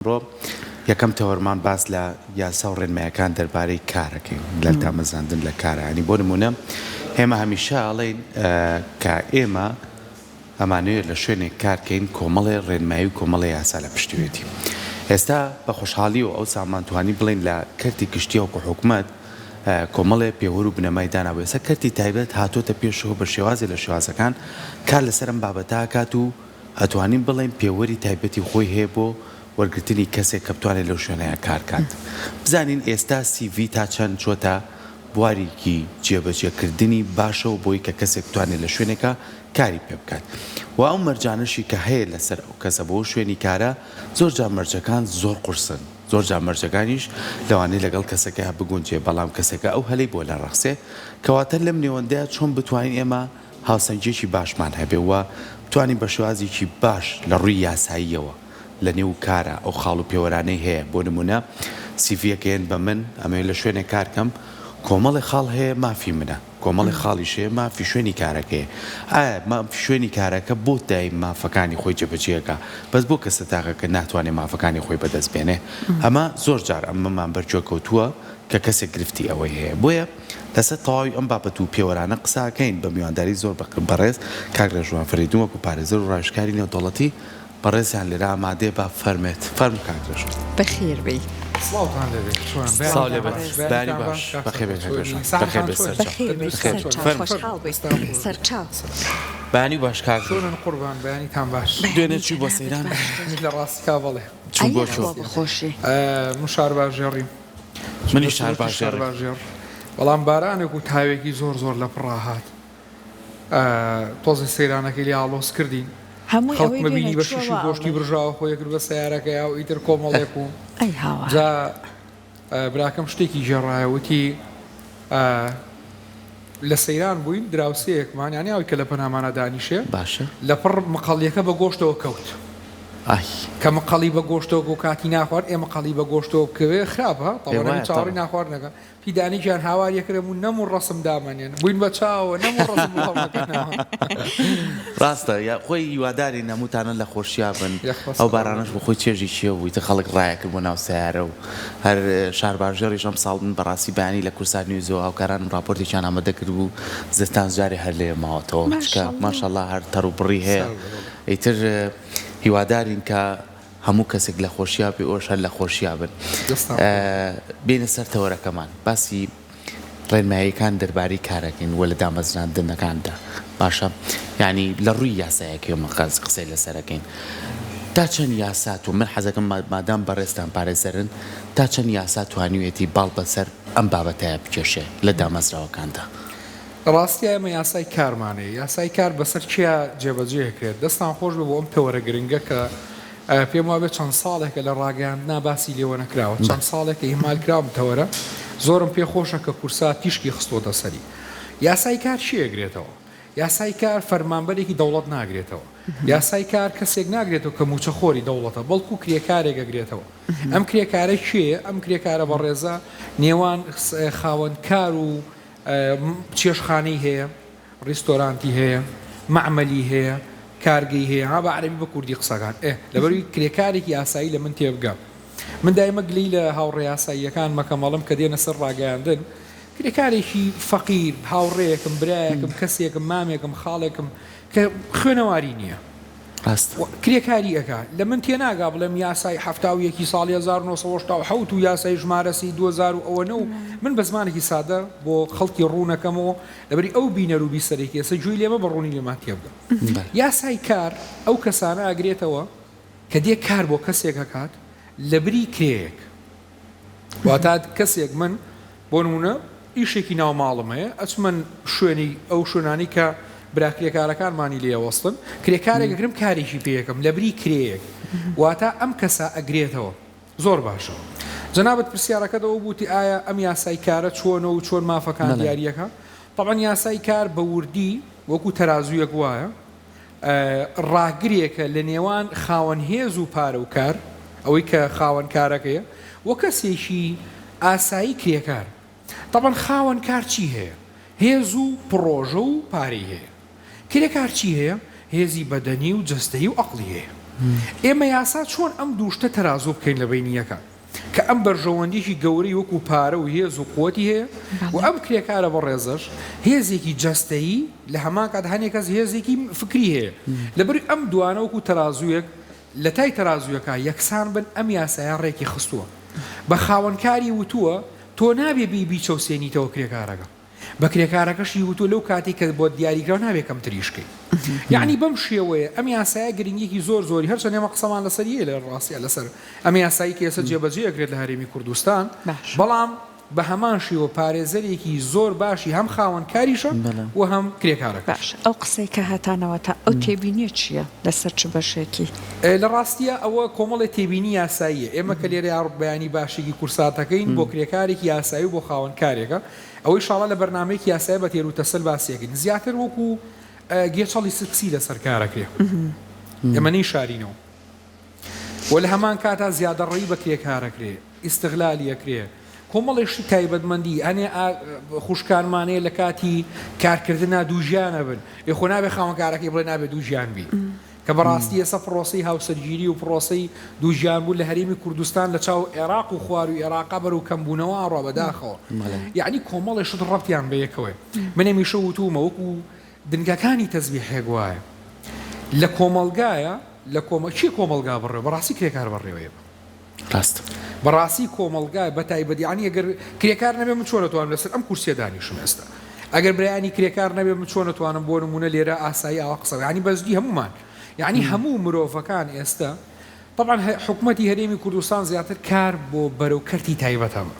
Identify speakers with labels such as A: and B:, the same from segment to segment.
A: ئەمڕۆ یەکەم تەوەرمان باس لە یاسا و ڕێنمایەکان دەربارەی کارەکەین لە دامەزراندن لە کارە ینی بۆ نمونە ئێمە هەمیشە ئەڵێین کە ئێمە ئەمانەوێت لە شوێنێک کارکەین کۆمەڵێ ڕێنمایی و کۆمەڵێ یاسا لە پشتوێتی ئێستا بە خۆشحاڵی و ئەو سامان توانی بڵێین لە کەرتی گشتی وەکو حکومەت کۆمەڵێ پێوەر و بنەمای دانابوو ئێستا کەرتی تایبەت هاتۆتە پێشەوە بە شێوازێ لە شێوازەکان کار لەسەر ئەم بابەتە ئەکات و ئەتوانین بڵێین پێوەری تایبەتی خۆی هەیە بۆ وەرگرتنی کەسێک کە بتوانێت لەو شوێنەیا کار کات. بزانین ئێستا سی ڤی تا چەند چۆتە بواریکی جێبەجێ کردنی باشەوە بۆی کە کەسێک بتوانێت لە شوێنێکا کاری پێ بکات و ئەو مەرجانەشی کە هەیە لەسەر ئەو کەسە بۆ شوێنی کارە زۆر جار مەرجەکان زۆر قورسن زۆر جار مەرجەکانیش لەوانەیە لەگەڵ کەسەکەیا بگونجێ بەڵام کەسەکە ئەو هەلەی بۆ نەڕەخسێ کەواتە لەم نێوەندەیا چۆن بتوانین ئێمە هاوسەنگیەکی باشمان هەبێ و بتوانین بە شێوازێکی باش لە ڕووی یاساییەوە لە نێو کارا ئەو خاڵ و پێوەرانەی هەیە بۆ نموونە سیڤیەک ئەیەن بە من ئەمەوێ لە شوێنێک کار کەم کۆمەڵێ خاڵ هەیە مافی منە کۆمەڵێ خاڵیش هەیە مافی شوێنی کارەکەیە ئایا مافی شوێنی کارەکە بۆ دایم مافەکانی خۆی جێبەجێ ئەکا بەس بۆ کەسە تاکەکە ناتوانێ مافەکانی خۆی بەدەست بێنێ ئەمە زۆر جار ئەمەمان بەرگوێ کەوتووە کە کەسێک گرفتی ئەوەی هەیە بۆیە لەسەر تەواوی ئەم بابەت و پێوەرانە قسە ئەکەین بە میوانداری زۆر بەڕێز کاک ڕێژوان فەرەیدون وەکو پارێزەر و ڕاوێژکاری نێودەوڵەتی بەڕێزیان لێرە ئامادەیە با فەرمێت فەرموو کاک ڕێژوان.
B: بەخێر بێی.
C: سڵاوتان لێبێ چۆن
A: سڵاو
C: بەیانتان
A: لێبێت
C: باش
A: بەیانی
C: بەیانتان
A: باش
C: باش کاک
A: بەخێر
C: سەرچاو
A: بێن کاک
C: چۆنی
A: ڕێژوان
C: ساحەتان
A: بەخێر بێت
C: چۆنە
A: سەرچاو
B: بەخێر بێی
C: تەندروستتان
A: بەخێر
C: چۆنە
B: سەرچاو
A: فەرموو
B: خۆشحاڵ بووین
C: دەستان خۆش بێ
B: سەرچاو.
A: بەیانی باش کاک ڕێژوان.
C: چۆنن قوربان بەیانیتان باش.
A: دوێنێ
B: بەیانی
A: چووی بۆ
B: جەنابت
A: سەیران؟
B: باشتر.
C: لە ڕاستیا بەڵێ.
A: چووم
B: ئەی
A: بۆ کوێ؟
B: یاخوا بەخۆشی.
C: من شارباژێڕیم.
A: منیش
C: چونکە سروشتی
A: شارباژێڕیم.
C: شارباژێڕ بەڵام بارانێک و تاوێکی زۆر زۆر لە پڕا هات تۆزێ سەیرانەکەی لێ ئاڵۆز کردین
B: هەمووی
C: خەڵک
B: ئەوەی
C: مەبینی
B: دوێنێ
C: بە
B: چووە
C: شیشی
B: وا
C: گۆشتی
B: ئەڵێی.
C: برژاوە خۆی کرد بە سەیارەکەیا و ئیتر کۆمەڵێک و
B: ئەی هاوار.
C: جا براکەم شتێکی گێڕایە وتی لە سەیران بووین دراوسێیەکمان یانی ئەوی کە لە پەنامانا دانیشێ
A: باشە.
C: لەپڕ مقەڵیەکە بە گۆشتەوە کەوت.
A: ئای.
C: کە مقەڵی بە گۆشتەوە کەوت کاتی ناخوارد ئێ مقەڵی بە گۆشتەوە بکەوێ خراپە
A: ئێ
C: تەبعەن ئەبی
A: وایە
C: چاوەڕێی
A: تەبعەن.
C: ناخواردنەکە پی دانیکیان هاوار یەکرم و نەم و ڕەسم دامەنێن بووین بە چاوە نەم و ڕەسم بڵاو نەکەنەوە.
A: ڕاستە یا خۆی هیوادارین هەمووتانە لە خۆشیا بن
C: یەخوا
A: ئەو
C: سەلامەت
A: بارانەش
C: بن.
A: بۆ خۆی چێژێکی هەبوو ئیتر خەڵک ڕایەکرد بۆ ناو سەیارە و هەر شارباژێڕیش ئەمساڵ من بەڕاستی بەیانی لە کوردسات نیوزەوە هاوکارانم ڕاپۆرتێکیان ئامادە کردبوو زستان جارێ هەر لێ ماوەتەوە چونکە
B: ماشاءاللە.
A: ماشاءاللە هەر تەڕ و بڕی هەیە
C: سەر بەڵێ.
A: ئیتر هیوادارین کە هەموو کەسێک لە خۆشیا بێ ئێوەش هەر لە خۆشیا بن.
C: دەستان خۆش بێ.
A: بێینە سەر تەوەرەکەمان باسی ڕێنماییەکان دەربارەی کارەکەین وە لە دامەزراندنەکاندا باشە یانی لە ڕووی یاسایەکەی ئەمە قسەی لەسەرەکەین تا چەند یاسا تۆ من حەزەکەم مادام بەڕێزتان پارێزەرن تا چەند یاسا توانیویەتی باڵ بەسەر ئەم بابەتەیا بکێشێ لە دامەزراوەکاندا؟
C: لە ڕاستیا ئێمە یاسای کارمان هەیە، یاسای کار بەسەر کێیا جێبەجێ ئەکرێت؟ دەستان خۆش بێ بۆ ئەم تەوەرە گرنگە کە پێم وابێ چەند ساڵێکە لە ڕاگەیاندنا باسی لێوە نەکراوە، چەند ساڵێکە ئیهمال کراوە ئەم تەوەرە، زۆرم پێ خۆشە کە کورسات تیشکی خستۆتە سەری. یاسای کار کێ ئەگرێتەوە؟ یاسای کار فەرمانبەرێکی دەوڵەت ناگرێتەوە. یاسای کار کەسێک ناگرێتەوە کە مووچەخۆری دەوڵەتە، بەڵکو کرێکارێک ئەگرێتەوە. ئەم کرێکارە کێیە؟ ئەم کرێکارە بەڕێزە نێوان خاوەن کار و چێشتخانەی هەیە، ڕیستۆرانتی هەیە، مەعمەلی هەیە، کارگەی هەیە، ها بە عەرەبی بە کوردی قسەکان ئێ لەبەروی کرێکارێکی ئاسایی لە من تێبگە. من دایمە گلەی لە هاوڕێ یاساییەکان مەکەم ئەڵێم کە دێنە سەر ڕاگەیاندن کرێکارێکی فەقیر هاوڕێیەکم برایەکم کەسێکم مامێکم خاڵێکم کە خوێنەواری نییە
A: ڕاستە.
C: کرێکاری ئەکا لە من تێناگا بڵێم یاسای 71 ی ساڵی 1987 و یاسای ژمارە سی 2000 و ئەوەنە و من بە زمانێکی سادە بۆ خەڵکی ڕوونەکەمەوە لەبەری ئەو بینەر و بیسەرێکی ئێستا گوێی لێمە بە ڕوونی لێمان تێبگا یاسای کار ئەو کەسانە ئەگرێتەوە کە دێ کار بۆ کەسێک ئەکات لەبری کرێیەک واتا کەسێک من بۆ نمونە ئیشێکی ناو ماڵم هەیە ئەچمە شوێنی ئەو شوێنانی کە برا کرێکارەکانمانی لێ وەستن کرێکارێک ئەگرم کارێکی پێ ئەکەم لەبری کرێیەک واتا ئەم کەسە ئەگرێتەوە زۆر باشە جەنابت پرسیارەکەت ئەوە بووتی ئایا ئەم یاسای کارە چۆنە و چۆن مافەکان دیاریەکە تەبعەن یاسای کار بە وردی وەکو تەرازوویەک وایە ڕاگرێکە لە نێوان خاوەن هێز و پارە و کار، ئەوەی کە خاوەن کارەکەیە، و کەسێکی ئاسایی کرێکار. تەبعەن خاوەن کار چی هەیە؟ هێز و پڕۆژە و پارەی هەیە. کرێکار چی هەیە؟ هێزی بەدەنی و جەستەیی و ئەقڵی هەیە. ئێمە یاسا چۆن ئەم دوو شتە تەرازوو بکەین لە بەینی یەکا؟ کە ئەم بەرژەوەندیەکی گەورەی وەکو پارە و هێز و قوتی هەیە و ئەم کرێکارە بەڕێزەش هێزێکی جەستەیی لە هەمان کات هەنێک کەس هێزێکی فکری هەیە لەبەر ئەم دوانە وەکو تەرازوویەک لە تای تەرازوویەکە یەکسان بن ئەم یاسایە ڕێکی خستووە بە خاوەنکاری وتووە تۆ نابێ بێی بیچەوسێنیتەوە کرێکارەکە. بە کرێکارەکەشی وتووە لەو کاتەی کە بۆت دیاریکراوە نابێت کەمتریش کەی. یەعنی بەم شێوەیە ئەم یاسایە گرنگیەکی زۆر زۆری هەرچەند ئێمە قسەمان لەسەری هەیە لە ڕاستیا لەسەر ئەم یاسایی کە ئێستا جێبەجێ ئەکرێت لە هەرێمی کوردستان بەڵام بە هەمان شێوە پارێزەرێکی زۆر باشی هەم خاوەن کاریشە و هەم کرێکارەکەش.
B: باشە ئەو قسەی کە هاتانەوە تا ئەو تێبینیە چیە؟ لەسەر چ بەشێکی؟
C: لە ڕاستیا ئەوە کۆمەڵێ تێبینی یاساییە ئێمە کە لێرەیا بەیانی باشێکی کورساتەکەین بۆ کرێکارێکی یاسایی و بۆ خاوەن کارێکە ئەوەی شاڵا لە بەرنامەیەکی یاسایی بە تێروتەسەل باسی ئەکەین زیاتر وەکو گێچەڵی سکسی لەسەر کارەکرێ ئێمە نەیشارینەوە و لە هەمان کاتا زیادەڕەوی بە کرێکارەکرێ ئیستغلالی ئەکرێ کۆمەڵێ شتی تایبەتمەندی هەنێ خوشکانمان هەیە لە کاتی کارکردنا دووگیان ئەبن ئێ خۆ نابێ خاوەنکارەکەی بڵێ نابێ دووگیان بی کە بەڕاستی ئێستا پڕۆسەی هاوسەرگیری و پڕۆسەی دووگیان بوون لە هەرێمی کوردستان لە چاو ئێراق و خواروی ئێراقا بەرەو کەمبوونەوە ئەڕوا بەداخەوە یەعنی کۆمەڵێ شت ڕەبتیان بە یەکەوەیە من هەمیشە وتوومە وەکو دنگەکانی تەزبیحێک وایە لە کۆمەڵگایە لە کۆمە کێ کۆمەڵگا بەڕێوە بەڕاستی کرێکار بەڕێوەیە بە.
A: ڕاستە.
C: بەڕاستی کۆمەڵگا بەتایبەت یانی ئەگەر کرێکار نەبێ من چۆن ئەتوانم لەسەر ئەم کورسیە دانیشم ئێستا ئەگەر برایانی کرێکار نەبێ من چۆن ئەتوانم بۆ نمونە لێرە ئاسایی ئاوا قسە یانی بەجدی هەموومان یانی هەموو مرۆڤەکان ئێستا طبعا حکومەتی هەرێمی کوردستان زیاتر کار بۆ بەرەو کەرتی تایبەتە بە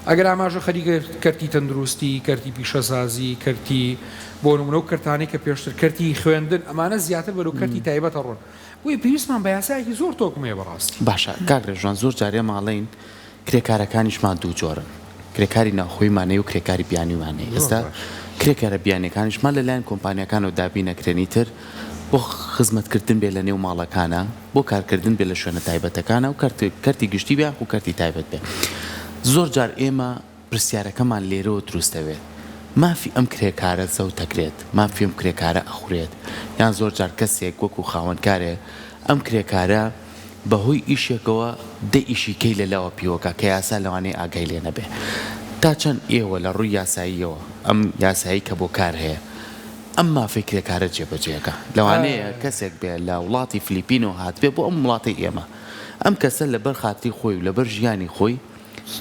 C: ئەگەر ئاماژە خەریکە کەرتی تەندروستی کەرتی پیشەسازی کەرتی بۆ نمونە و کەرتانەی کە پێشتر کەرتی خوێندن ئەمانە زیاتر بەرەو کەرتی تایبەتە ڕۆن بۆیە پێویستمان بە یاسایەکی زۆر تۆکمەیە بەڕاستی.
A: باشە کاک ڕێژوان زۆر جار ئێمە ئەڵێین کرێکارەکانیشمان دوو جۆرن کرێکاری ناوخۆیمان هەیە و کرێکاری بیانیمان هەیە ئێستا کرێکارە بیانیەکانیشمان لەلایەن کۆمپانیاکانەوە دابین ئەکرێن ئیتر بۆ خزمەتکردن بێ لە نێو ماڵەکانە بۆ کارکردن بێ لە شوێنە تایبەتەکانە و کەرتی گشتی بێ یاخو کەرتی تایبەت بێ زۆر جار ئێمە پرسیارەکەمان لێرەوە دروست دەبێت، مافی ئەم کرێکارە زەوت دەکرێت، مافی ئەم کرێکارە ئەخورێت، یان زۆر جار کەسێک وەکو خاوەنکارێ ئەم کرێکارە بە هۆی ئیشێکەوە دە ئیشی کەی لە لاوە پیوەکا کە یاسا لەوانەیە ئاگای لێ نەبێ. تا چەند ئێوە لە ڕووی یاساییەوە ئەم یاسایەی کە بۆ کار هەیە ئەم مافەی کرێکارە جێبەجێ ئەکا؟ لەوانەیە کەسێک بێ لە وڵاتی فلیپینەوە هاتبێ بۆ ئەم وڵاتەی ئێمە، ئەم کەسە لەبەر خاتری خۆی و لەبەر ژیانی خۆی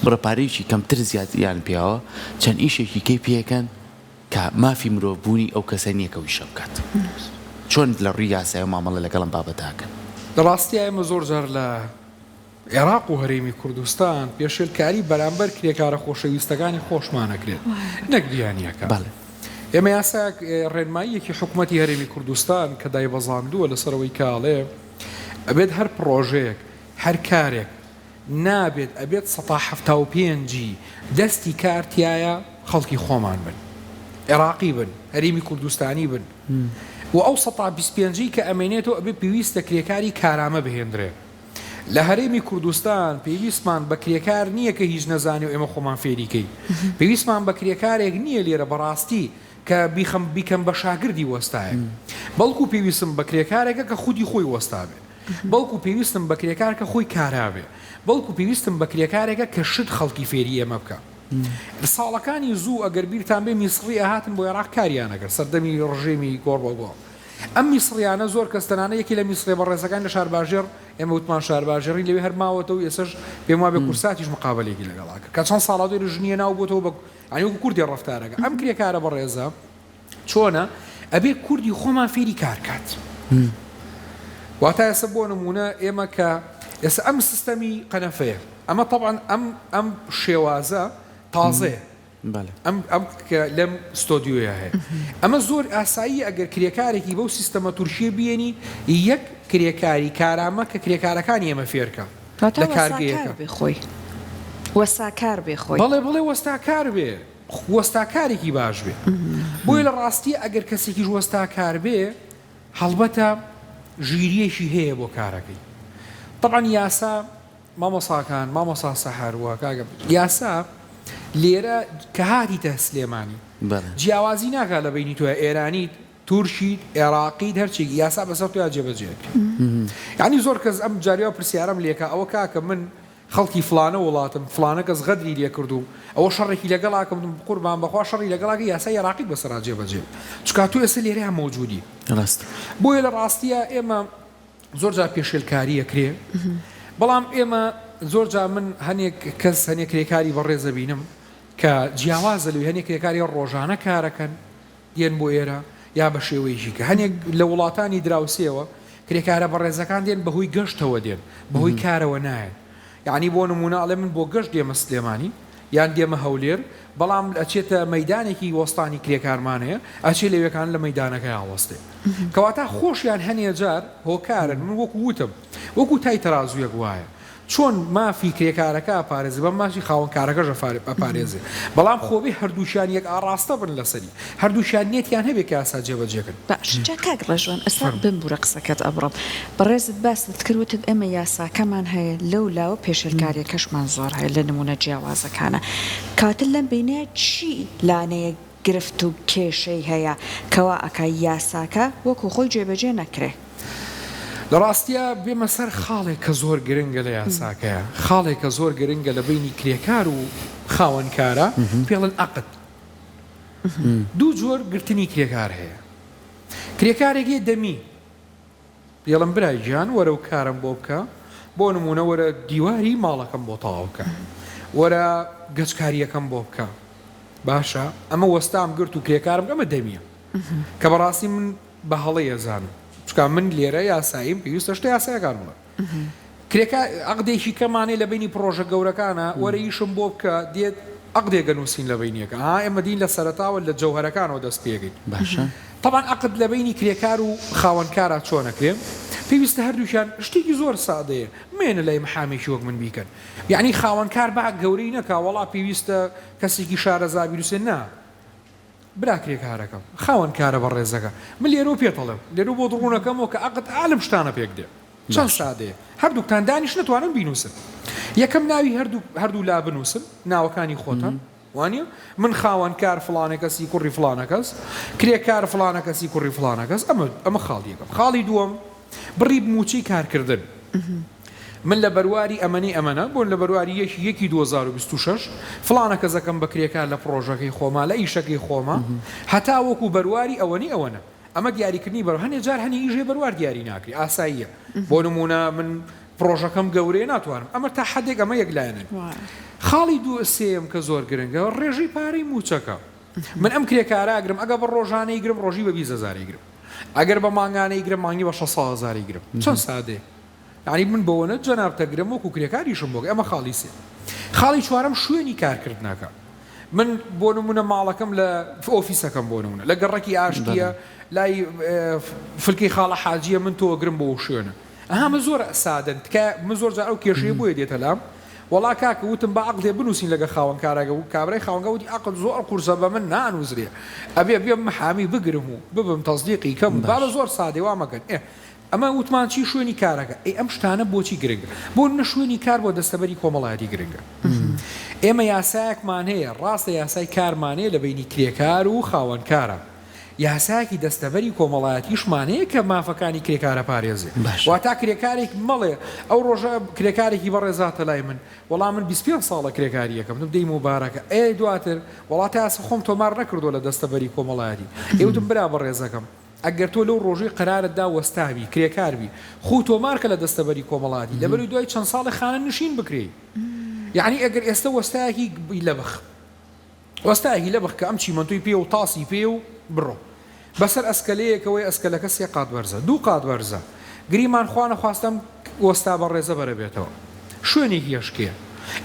A: بڕە پارەیەکی کەمتر زیادیان پیاوە چەند ئیشێکی کەی پێکەن کە مافی مرۆڤ بوونی ئەو کەسە نیە کە ئەو ئیشە بکات چۆن لە ڕووی یاسایەوە مامەڵە لەگەڵ ئەم بابەتە ئەکەن؟
C: لە ڕاستیا ئێمە زۆر جار لە عێراق و هەرێمی کوردستان پێشێلکاری بەرامبەر کرێکارە خۆشەویستەکانی خۆشمان ئەکرێت نەک بیانیەکان. ئێمە یاسایەک ڕێنماییەکی حکومەتی هەرێمی کوردستان کە دایبەزاندووە لەسەر ئەوەی کە ئەڵێ ئەبێت هەر پڕۆژەیەک هەر کارێک نابێت ئەبێت سەتا حەفتاوپێنجی دەستی کار تیایا خەڵکی خۆمان بن عێراقی بن هەرێمی کوردستانی بن و ئەو سەتا بیست پێنجەی کە ئەمێنێتەوە ئەبێ پێویستە کرێکاری کارامە بهێندرێ لە هەرێمی کوردستان پێویستمان بە کرێکار نییە کە هیچ نەزانێ و ئێمە خۆمان فێری کەین پێویستمان بە کرێکارێک نییە لێرە بەڕاستی کە بیخەم بیکەم بە شاگردی وەستایەک بەڵکو پێویستم بە کرێکارێکە کە خودی خۆی وەستا بێ بەڵکو پێویستم بە کرێکار کە خۆی کارا بێ، بەڵکو پێویستم بە کرێکارێکە کە شت خەڵکی فێری ئێمە بکا. ساڵەکانی زوو ئەگەر بیرتان بێ میسڕی ئەهاتن بۆ ئێراق کاریان ئەکرد سەردەمی ڕژێمی گۆڕ بە گۆڕ. ئەم میسڕیانە زۆر کەس تەنانەت یەکێ لە میسڕیە بەڕێزەکان لە شارباژێڕ ئێمە وتمان شارباژێڕی لەوێ هەر ماوەتەوە و ئێسەش پێم وابێ کورساتیش مقابەلەیەکی لەگەڵا کرد کە چەند ساڵە دوێ ژنی هێنا و بۆتەوە بە یانی وەکو کوردێ ڕەفتارەکە ئەم کرێکارە بەڕێزە چۆنە ئەبێ کوردی خۆمان فێری کار کات واتا ئێستا بۆ نمونە ئێمە کە ئێستا ئەم سیستەمی قەنەفەیە ئەمە طبعا ئەم ئەم شێوازە تازەیە ئەم ئەم کە لەم ستۆدیۆیە هەیە ئەمە زۆر ئاسایی ئەگەر کرێکارێکی بەو سیستەمە تورکیە بێنی یەک کرێکاری کارامە کە کرێکارەکانی ئێمە فێرکە لە کارگەیەکە
B: خۆی وەساکار بێ خۆی
C: بەڵێ بڵێ وەستاکار بێ وەستاکارێکی باش بێ بۆیە لە ڕاستیە ئەگەر کەسێکیش وەستاکار بێ هەڵبەتە ژیریەکی هەیە بۆ کارەکەی تەبعەن یاسا مامۆساکان مامۆسا سەحەر و کاکە یاسا لێرە کە هاتیتە سلێمانی جیاوازی ناکا لە بینی تۆ ئێرانیت. تورکیت، ئێراقیت هەرچێکی یاسا بەسەر تۆیا جێبەجێ ئەکرێ. یانی زۆر کەس ئەم جاری وا پرسیارەم لێکا ئەوە کاکە من خەڵکی فڵانە وڵاتم فڵانە کەس غەدری لێ کردووم ئەوە شەڕێکی لەگەڵا کردم قوربان بەخوا شەڕی لەگەڵا کرد یاسای ئێراقیت بەسەرا جێبەجێ چونکا تۆ ئێستا لێرەیا مەوجودی.
A: ڕاستە.
C: بۆیە لە ڕاستیا ئێمە زۆر جار پێشێلکاری ئەکرێ بەڵام ئێمە زۆر جار من هەنێک کەس هەنێک کرێکاری بەڕێز ئەبینم کە جیاوازە لەوی هەنێک کرێکاری ڕۆژانە کارەکەن دێن بۆ ئێرە یا بە شێوەیەکی کە هەنێک لە وڵاتانی دراوسێوە کرێکارە بەڕێزەکان دێن بەهۆی گەشتەوە دێن بەهۆی کارەوە نایەن یانی بۆ نمونە ئەڵێ من بۆ گەشت دێمە سلێمانی یان دێمە هەولێر بەڵام ئەچێتە مەیدانێکی وەستانی کرێکارمان هەیە ئەچێ لەوێکان لە مەیدانەکەیا وەستێ کەواتە خۆشیان هەنێ جار هۆکارن من وەکو وتم وەکو تای تەرازویەک وایە چۆن مافی کرێکارەکە ئەپارێزێ بەم مافی خاوەن کارەکەش ئەپارێزێ بەڵام خۆبێ هەردووکیان یەک ئاڕاستە بن لەسەری هەردووکیان نیەتیان هەبێ کە یاسا جێبەجێ کەن.
B: باشە جا کاک ڕێژوان ئێستا
C: فەرموو.
B: بمبورە قسەکەت ئەبڕم بەڕێزت باست کرد وتت ئێمە یاساکەمان هەیە لەو لاوە پێشێلکاریەکەشمان زۆر هەیە لە نمونە جیاوازەکانە کەواتە لەم بەینەیا چی لانەیەک گرفت و کێشەی هەیە کەوا ئەکا یاساکە وەکو خۆی جێبەجێ نەکرێ؟
C: لە ڕاستیا بێمە سەر خاڵێک کە زۆر گرنگە لە یاساکەیا، خاڵێک کە زۆر گرنگە لە بەینی کرێکار و خاوەن کارا پێ ئەڵێن عەقد. دوو جۆر گرتنی کرێکار هەیە. کرێکارێک هەیە دەمی پێڵم برا گیان وەرە و کارم بۆ بکە، بۆ نموونە وەرە دیواری ماڵەکەم بۆ تەواو بکە، وەرە گەچکارییەکەم بۆ بکە. باشە ئەمە وەستام گرت و کرێکارم ئەمە دەمیە کە بەڕاستی من بە هەڵەی ئەزانم چونکە من لێرە یاساییم پێویستە شتە یاسایەکان بڵێم کرێکار عەقدێکی کەمانەی لە بەینی پڕۆژە گەورەکانە وەرە ئیشم بۆ بکە دێت عەقدێک ئەنووسین لە بەینیەکە ها ئێمە دین لە سەرەتاوە لە جەوهەرەکانەوە دەست پێگەین
A: باشە
C: تەبعەن عەقد لە بەینی کرێکار و خاوەنکارا چۆن ئەکرێ پێویستە هەردووکیان شتێکی زۆر سادەیە مێنە لای محامێکی وەک من بیکەن یەعنی خاوەنکار با گەورەی نەکا وەڵا پێویستە کەسێکی شارەزا بینوسێ نا برا کرێکارەکەم، خاوەن کارە بەڕێزەکە، من لێرەوە پێت ئەڵێم، لێرەوە بۆت ڕوون ئەکەمەوە کە عەقد ئا لەم شتانە پێک دێ. چەند سادەیە. هەردووکتان دانیشن ئەتوانن بینووسن. یەکەم ناوی هەردوو هەردوو لا بنووسن، ناوەکانی خۆتان، وانیە؟ من خاوەن کار فڵانە کەسی کوڕی فڵانە کەس، کرێکار فڵانە کەسی کوڕی فڵانە کەس، ئەمە ئەمە خاڵی یەکەم. خاڵی دووەم، بڕی مووچەی کارکردن. من لە بەرواری ئەمەنەی ئەمەنە، بۆ لە بەرواری یەکی یەکی 2026 فڵانە کەس ئەکەم بە کرێکار لە پڕۆژەکەی خۆما لە ئیشەکەی خۆما هەتا وەکو بەرواری ئەوەنەی ئەوەنە. ئەمە دیاریکردنی بەر هەنێ جار هەنێ ئیش هەیە بەروار دیاری ناکرێ ئاساییە بۆ نموونە من پڕۆژەکەم گەورەیە ناتوانم ئەمە تا حەدێک ئەمە یەک لایەنەن. خاڵی دوو سێیەم کە زۆر گرنگە ڕێژەی پارەی مووچەکە. من ئەم کرێکارە ئەگرم ئەگەر بە ڕۆژانە ئیگرم ڕۆژی بە 20 هەزار ئیگرم ئەگەر بە مانگانە ئیگرم مانگی بە 600 هەزار ئیگرم چەند سادەیە یانی من بەوەنە جەنابتە گرم وەکو کرێکاریشم بۆ ئەمە خاڵی سێ خاڵی چوارەم شوێنی کارکردنەکە من بۆ نمونە ماڵەکەم لە ئۆفیسەکەم بۆ نمونە لە گەڕەکی ئاشتیە لای فلکەی خاڵە حاجیە من تۆ گرم بۆ شوێنە ئەها من زۆر سادەن تکایە من زۆر جار ئەو کێشەیە بۆیە دێتە لام وەڵا کاکە وتم با عەقدێ بنووسین لەگە خاوەن کارەکە و کابرای خاوەنگا وتی عەقد زۆر قورسە بە من نانووسرێ ئەبێ بێم محامی بگرم و ببم تەسدیقی کەم و بابە زۆر سادەی وا مەکەن ئێ ئەمە وتمان چی شوێنی کارەکە ئەی ئەم شتانە بۆچی گرنگە بۆ نمونە شوێنی کار بۆ دەستەبەری کۆمەڵایەتی گرنگە ئێمە یاسایەکمان هەیە ڕاستە یاسای کارمان هەیە لە بەینی کرێکار و خاوەن کارە یاسایەکی دەستەبەری کۆمەڵایەتیشمان هەیە کە مافەکانی کرێکار ئەپارێزێ.
A: باشە.
C: واتا کرێکارێک مەڵێ ئەو ڕۆژە کرێکارێکی بەڕێز هاتە لای من وەڵا من 25 ساڵە کرێکاری ئەکەم وتم دەی موبارەکە ئێ دواتر وەڵا تا ئێستا خۆم تۆمار نەکردووە لە دەستەبەری کۆمەڵایەتی ئێ وتم برا بەڕێزەکەم ئەگەر تۆ لەو ڕۆژەی قەرارت دا وەستاوی کرێکار بی خۆو تۆمار کە لە دەستەبەری کۆمەڵایەتی لەبەروی دوای چەند ساڵێ خانە نشین بکرێی یەعنی ئەگەر ئێستا وەستایەکی لەبخ وەستایەکی لەبخ کە ئەم چیمەنتۆی پێیە و تاسی پێیە و بڕۆ بەسەر ئەسکەلەیەکەوەی ئەسکەلەکە سێ قات بەرزە دوو قات بەرزە گریمان خوا نەخواستە ئەم وەستا بەڕێزە بەرەبێتەوە شوێنێکی ئەشکێ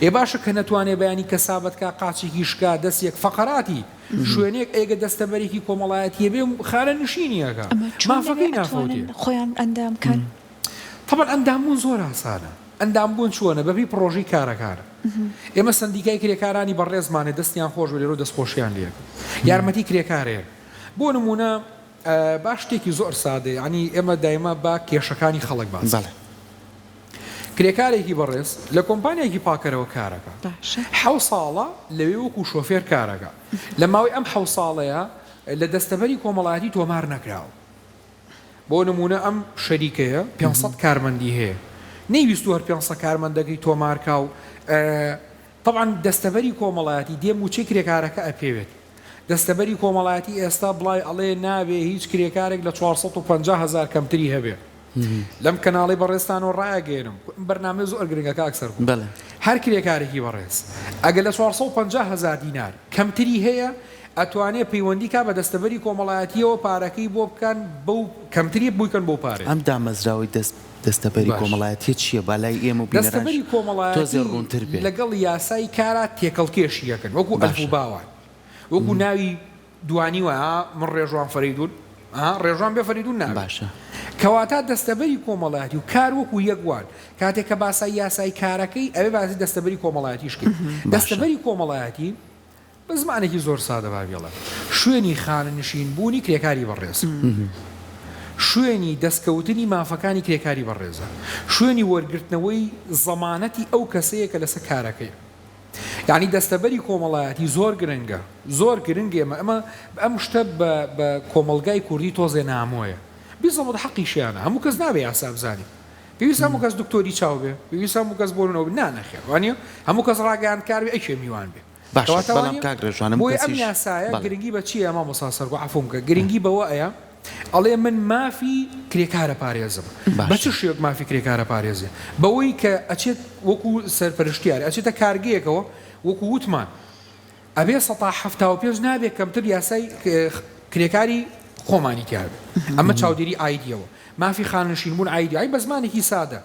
C: ئێ باشە کە نەتوانێ بەیانی کەسابەت کا قاچێکی شکا دەسیەک فەقەراتی شوێنێک ئێگە دەستەبەرێکی کۆمەڵایەتیە بێ خانە نشینی ئەکا
B: ئەمە چۆن لەوێ
C: مافەکەی نافەوتێ.
B: ئەتوانن خۆیان ئەندام کەن؟
C: تەبعەن ئەندام بوون زۆر ئاسانە. ئەندام بوون چۆنە؟ بەپێی پڕۆژەی کارەکانە. ئێمە سەندیکای کرێکارانی بەڕێزمان هەیە دەستیان خۆش بێت لێرەوە دەستخۆشیان لێ ئەکەم. یارمەتی کرێکار هەیە. بۆ نموونە با شتێکی زۆر سادە یانی ئێمە دایمە با کێشەکانی خەڵک باس
A: بەڵێ.
C: کرێکارێکی بەڕێز لە کۆمپانیایەکی پاکەرەوە کارەکا.
B: باشە.
C: حەو ساڵە لەوێ وەکوو شۆفێر کارەکا. لە ماوەی ئەم حەو ساڵەیا. لە دەستەبەری کۆمەڵایەتی تۆمار نەکراوە. بۆ نموونە ئەم شەریکەیە 500 کارمەندی هەیە نەیویستووە هەر 500 کارمەندەکەی تۆمار کا و تەبعەن دەستەبەری کۆمەڵایەتی دێ مووچەی کرێکارەکە ئەپێوێت. دەستەبەری کۆمەڵایەتی ئێستا بڵای ئەڵێ نابێ هیچ کرێکارێک لە 450 هەزار کەمتری هەبێ. لەم کەناڵەی بەڕێزتانەوە ڕایەگەیەنم ئەم بەرنامەیە زۆر گرنگە کاک سەرکۆ.
A: بەڵێ.
C: هەر کرێکارێکی بەڕێز ئەگەر لە 450 هەزار دینار کەمتری هەیە ئەتوانێ پەیوەندی کا بە دەستەبەری کۆمەڵایەتیەوە پارەکەی بۆ بکەن بەو کەمتری بکەن بەو پارەیە.
A: ئەم دامەزراوەی دەست دەستەبەری
C: باش.
A: کۆمەڵایەتیە چیە با لای ئێمە و بینەرانش
C: دەستەبەری
A: تۆزێ
C: کۆمەڵایەتی
A: ڕوونتر بێ.
C: لەگەڵ یاسای کارا تێکەڵکێشی ئەکەن وەکو ئەلف و
A: باشە.
C: با وان وەکو ناوی دوانی وایە ها من ڕێژوان فەرەیدون ها ڕێژوان بێ فەریدون نابێ.
A: باشە.
C: کەواتە دەستەبەری کۆمەڵایەتی و کار وەکو یەک وان کاتێک کە باسای یاسای کارەکەی ئەبێ باسی دەستەبەری کۆمەڵایەتیش کەی.
A: باشە.
C: دەستەبەری کۆمەڵایەتی بە زمانێکی زۆر سادە با بیڵێم، شوێنی خانەنشین بوونی کرێکاری بەڕێزە. شوێنی دەستکەوتنی مافەکانی کرێکاری بەڕێزە. شوێنی وەرگرتنەوەی زەمانەتی ئەو کەسەیە کە لەسەر کارەکەیە. یانی دەستەبەری کۆمەڵایەتی زۆر گرنگە. زۆر گرنگ ئێمە ئەمە ئەم شتە بە بە کۆمەڵگای کوردی تۆزێ نامۆیە. بیزەبت حەقیشیانە. هەموو کەس نابێ یاسا بزانێ. پێویستە هەموو کەس دکتۆری چاو بێ؟ پێویستە هەموو کەس بۆ نموونە نا نەخێر وانیە؟ هەموو کەس ڕاگەیاندکار بێ ئەی کێ میوان بێ؟
A: باشە
C: کەواتە
A: بەڵام
C: وانیە؟
A: کاک ڕێژوان هەموو
C: بۆیە ئەم
A: کەسیش
C: یاسایە
A: بەڵێ.
C: گرنگی بە چیە مامۆستا سەرکۆ عەفوم کە گرنگی بەوە ئەیا ئەڵێ من مافی کرێکار ئەپارێزم بە چ
A: باشە.
C: شێوەک مافی کرێکار ئەپارێزێ بەوەی کە ئەچێت وەکو سەرپەرشتیار ئەچێتە کارگەیەکەوە وەکو وتمان ئەبێ سەتا 75 نابێ کەمتر یاسای کرێکاری خۆمانی تیابێ ئەمە چاودێری ئایدیەوە مافی خانەنشین بوون ئایدی ئای بە زمانێکی سادە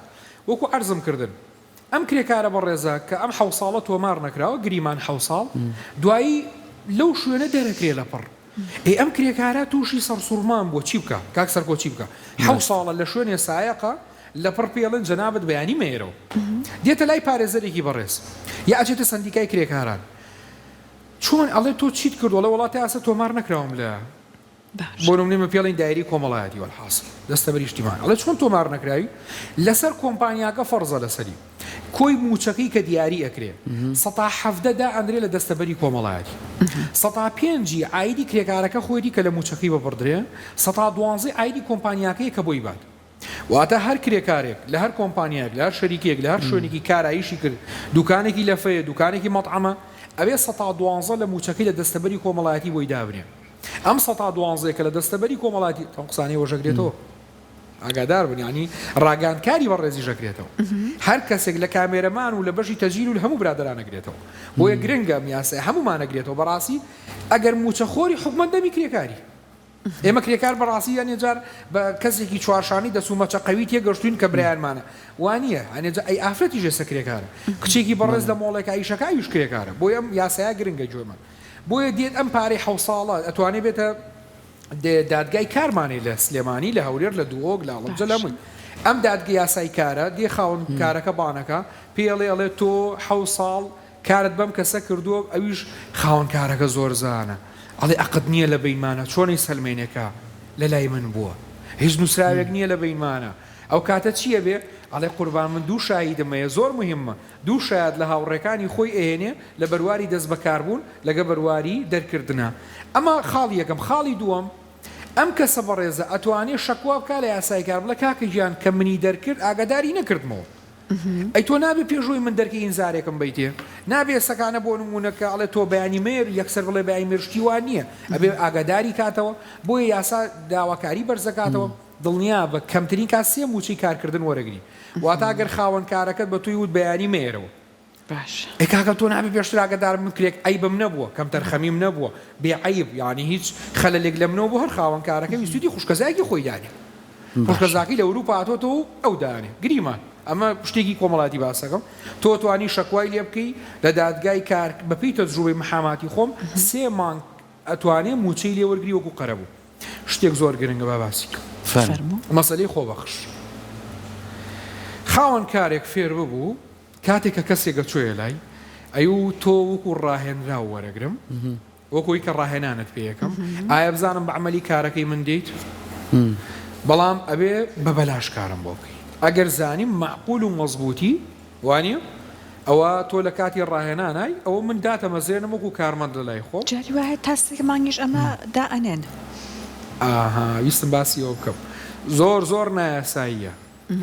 C: وەکو عەرزم کردن ئەم کرێکارە بەڕێزە کە ئەم حەو ساڵە تۆمار نەکراوە گریمان حەو ساڵ دوایی لەو شوێنە دەرەکرێ لە پڕ ئەی ئەم کرێکارە تووشی سەرسوڕمان بووە چی بکا کاک سەرکۆ چی بکا حەو ساڵە لە شوێنێ سایەقە لە پڕ پێڵێن جەنابت بەیانی مەیەرەوە دێتە لای پارێزەرێکی بەڕێز یا ئەچێتە سەندیکای کرێکاران چۆن ئەڵێ تۆ چیت کردووە ئەڵێ وەڵا تا ئێستا تۆمار نەکراوم لە بۆ نمونە ئێمە پێڵین دایرەی کۆمەڵایەتی وەلحاسڵ دەستەبەری ئیجتیماعی ئەڵێ چۆن تۆمار نەکراوی لەسەر کۆمپانیاکە فەرزە لەسەری کۆی موچەکەی کە دیاری ئەکرێ سەتا 17 دائەنرێ لە دەستەبەری کۆمەڵایەتی سەتا پێنجی عایدی کرێکارەکە خۆیەتی کە لە موچەکەی ببڕدرێ سەتا دوانزەی عایدی کۆمپانیاکەیە کە بۆی بات واتە هەر کرێکارێک لە هەر کۆمپانیایەک، لە هەر شەریکەیەک، لە هەر شوێنێکی کارا ئیشی کرد، دوکانێکی لەفەیە، دوکانێکی مەتعەمە، ئەبێ سەتا دوانزە لە مووچەکەی لە دەستەبەری کۆمەڵایەتی بۆی دابنێ. ئەم سەتا دوانزەیە کە لە دەستەبەری کۆمەڵایەتی، ئەم قسانەی ئێوەش ئەگرێتەوە. ئاگادار بن یانی ڕاگەیاندکاری بەڕێزیش ئەگرێتەوە. هەر کەسێک لە کامێرەمان و لە بەشی تەجیل و لە هەموو برادەران ئەگرێتەوە. بۆیە گرنگە ئەم یاسایە هەموومان ئەگرێتەوە. بەڕاستی ئەگەر مووچەخۆری حکومەت دەمی کرێکاری. ئێمە کرێکار بەڕاستی هەنێ جار بە کەسێکی چوارشانەی دەست و مەچە قەوی تێگەشتوین کە برایانمانە وانیە هەنێ جار ئەی ئافرەتیش ئێستا کرێکارە کچێکی بەڕێز لە مۆڵێکا ئیشەکا ئەویش کرێکارە بۆیە ئەم یاسایە گرنگە گوێمان بۆیە دێت ئەم پارەی حەو ساڵە ئەتوانێ بێتە دادگای کارمانەی لە سلێمانی لە هەولێر لە دهۆک لە هەڵەبجە لە هەمووی ئەم دادگە یاسای کارە دێ خاوەن کارەکە بانەکە پێڵێ ئەڵێ تۆ حەو ساڵ کارت بەم کەسە کردووە ئەویش خاوەن کارەکە زۆرزانە ئەڵێ ئەقد نییە لە بەینمانە چۆن ئەیسەلمێنێ کە لە لای من بووە هیچ نووسراوێک نییە لە بەینمانە ئەو کاتە چی ئەبێ ئەڵێ قوربان من دوو شاهیدم هەیە زۆر موهیممە دوو شایەد لە هاوڕێکانی خۆی ئەهێنێ لە بەرواری دەست بەکاربوون لەگە بەرواری دەرکردنا ئەمە خاڵی یەکەم خاڵی دووەم ئەم کەسە بەڕێزە ئەتوانێ شەکوا بکا لە یاسای کار بڵێ کاکە گیان کە منی دەرکرد ئاگاداری نەکردمەوە ئەی تۆ نابێ پێش ئەوەی من دەرکەی ئینزارێکم بەیتێ؟ نابێ سەکانە بۆ نموونە کە ئەڵێ تۆ بەیانی مەیەر یەکسەر بڵێ بەیانی مەیەر شتی وا نییە ئەبێ ئاگاداری کاتەوە بۆیە یاسا داواکاری بەرزەکاتەوە دڵنیابە کەمترین کات سێ مووچەی کارکردن وەرەگری واتە ئەگەر خاوەن کارەکەت بە تۆی وت بەیانی مەیەرەوە
B: باشە.
C: ئەی کاکە تۆ نابێ پێشتر ئاگادارم من کرێک عەیبم نەبووە کەمتەرخەمیم نەبووە بێ عەیب یانی هیچ خەلەلێک لە منەوە بۆ هەر خاوەن کارەکە ویستویتی خوشکەزایەکی خۆی دانێ خوشکەزاکەی لە ئەوروپا هاتۆتەوە و ئەو دانێ گریمان ئەمە شتێکی کۆمەڵاتی باسەکەم تۆ توانی شەکوای لێ بکەی لە دادگای کار بەپێی تەجروبەی محاماتی خۆم سێ مانگ ئەتوانێ موچەی لێ وەرگری وەکو قەرەبوو شتێک زۆر گرنگە با باسی کەم.
B: فەرموو.
C: مەسەلەی خۆبەخش خاوەن کارێک فێر ببوو کاتێک کە کەسێک ئەچۆیە لای ئەیوو تۆ وەکو ڕاهێنراو وەرەگرم وەکو ئەوی کە ڕاهێنانت پێ یەکەم ئایا بزانم بە عەمەلی کارەکەی من دێیت بەڵام ئەبێ بە بەلاش کارم بۆ بکەی ئەگەر زانیم مەعقول و مەزبووتی وانیە؟ ئەوە تۆ لە کاتی ڕاهێنانای ئەوە من داتەمەزرێنم وەکو کارمەند لە لای خۆم.
B: جاری وایە تا سێ مانگیش ئەمە دائەنێن.
C: ئاها ویستم باسی ئەوە بکەم زۆر زۆر نایاساییە.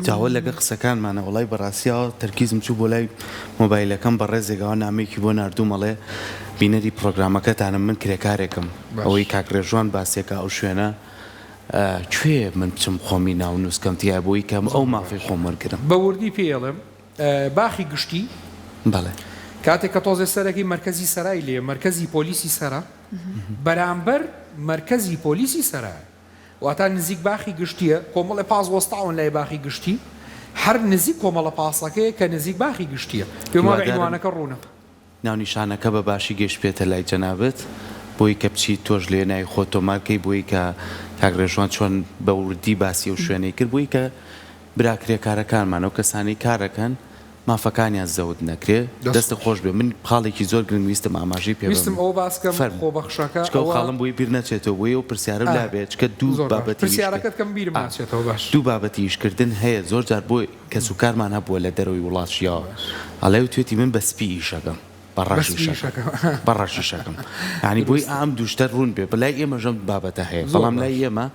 A: جا ئەوە لەگە قسەکانمانە وەڵای بەڕاستی ئاوا تەرکیزم چوو بۆ لای مۆبایلەکەم بەڕێزێک ئاوا نامەیەکی بۆ ناردووم ئەڵێ بینەری پڕۆگرامەکەتانم من کرێکارێکم
C: باش.
A: ئەوەی کاک ڕێژوان باسیەکا ئەو شوێنە کوێیە من بچم خۆمی ناونووس کەم تیایا بۆی کە ئەو
C: زۆر
A: مافەی
C: باش
A: خۆم وەرگرم.
C: بە وردی پێی ئەڵێم باخی گشتی.
A: بەڵێ.
C: کاتێک کە تۆزێ سەرەکەی مەرکەزی سەرای لێیە مەرکەزی پۆلیسی سەرا بەرامبەر مەرکەزی پۆلیسی سەرایە. واتا نزیک باخی گشتیە کۆمەڵێ پاس وەستاون لای باخی گشتی هەر نزیک کۆمەڵە پاسەکەیە کە نزیک باخی گشتیە پێم وابێ
A: هیوادارم
C: عینوانەکە ڕوونە.
A: ناونیشانەکە بە باشی گەیشتبێتە لای جەنابت بۆی کە بچیت تۆش لێ ناوی خۆت تۆمار کەی بۆی کە کاک ڕێژوان چۆن بە وردی باسی ئەو شوێنەی کرد بۆی کە برا کرێکارەکانمان ئەو کەسانەی کارەکەن مافەکانیان زەوت نەکرێ
C: دەست
A: دەستت
C: خۆش.
A: خۆش بێ من خاڵێکی زۆر گرنگ ویستم ئاماژەی پێ بەم
C: ویستم ئەوە باس کەم
A: فەرموو
C: خۆبەخشەکە
A: چکە ئەو
C: ئەوە
A: خاڵەم بۆی بیر نەچێتەوە بۆی ئەو پرسیارەم
C: ئا
A: لا بێ چکە دوو
C: زۆر باش
A: بابەتی ئیش کرد
C: پرسیارەکەت کەم بیرم
A: ئا
C: ناچێتەوە باش.
A: دوو بابەتی ئیش کردن هەیە زۆر جار بۆ کەس و کارمان هەبووە لە دەرەوەی وڵات ژیاوە
C: باش.
A: ئەڵێ وتوێتی من بە سپی ئیشەکەم بە
C: بە
A: ڕەش
C: سپی
A: ئیشەکەم
C: ئیشەکەم
A: بە ڕەش ئیشەکەم یانی بۆی
C: دروستە.
A: ئا ئەم دوو شتە ڕوون بێ لای ئێمەش ئەم بابەتە هەیە
C: زۆر
A: بەڵام لای
C: باش.
A: ئێمە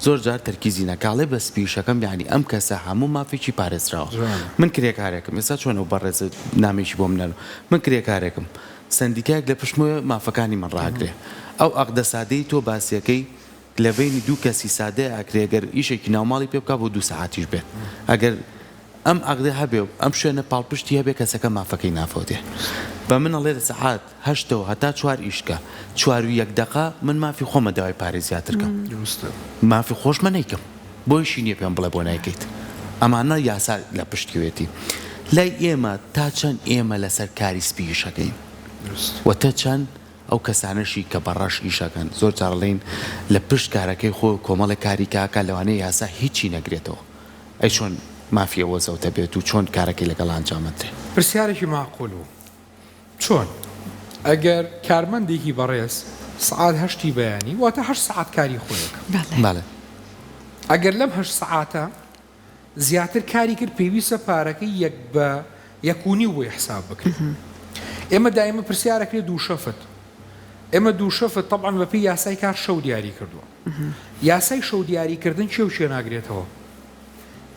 A: زۆر جار تەرکیزی ناکا ئەڵێ بە سپی ئیشەکەم یانی ئەم کەسە هەموو مافێکی پارێزراوە
C: جوانە.
A: من کرێکارێکم ئێستا چۆن ئەو بەڕێزە نامەیەکی بۆم نەرد من کرێکارێکم سەندیکایەک لە پشتمەوەیە مافەکانی من ڕاگرێ ئەو عەقدە سادەی تۆ باسیەکەی لە بەینی دوو کەسی سادەیا ئەکرێ گەر ئیشێکی ناوماڵی پێ بکا بۆ دوو سەعاتیش بێت ئەگەر ئەم عەقدە هەبێ و ئەم شوێنە پاڵپشتی هەبێ کەسەکە مافەکەی نافەوتێ بە من ئەڵێ لە سەعات هەشتەوە هەتا چوار ئیش کە چوار و یەک دەقە من مافی خۆمە داوای پارەی زیاتر کەم
C: دروستە.
A: مافی خۆشمە نەیکەم بۆیشی نیە پێم بڵێ بۆ نایکەیت ئەمانە یاسا لە پشتیوێتی لای ئێمە تا چەند ئێمە لەسەر کاری سپی ئیشەکەین
C: دروست.
A: و تە چەند ئەو کەسانەشی کە بە ڕەش ئیشەکەن زۆر جار ئەڵێین لە پشت کارەکەی خۆی کۆمەڵێک کاری کە ئەکا لەوانەیە یاسا هیچی نەگرێتەوە ئەی چۆن مافی ئەوە زەوتە بێت و چۆن کارەکەی لەگەڵ ئەنجام ئەدرێ؟
C: پرسیارێکی ماقول بوو چۆن ئەگەر کارمەندێکی بەڕێز سەعات هەشتی بەیانی واتە هەشت سەعات کاری خۆی ئەکا.
B: بەڵێ.
A: بەڵێ.
C: ئەگەر لەم هەشت سەعاتە زیاتر کاری کرد پێویستە پارەکەی یەک بە یەک و نیو بۆی حساب بکرێت. ئێمە دایمە پرسیار ئەکرێت دوو شەفت. ئێمە دوو شەفت تەبعەن بەپێی یاسای کار شەو دیاری کردووە. یاسای شەو دیاری کردن کێ و کێ ناگرێتەوە؟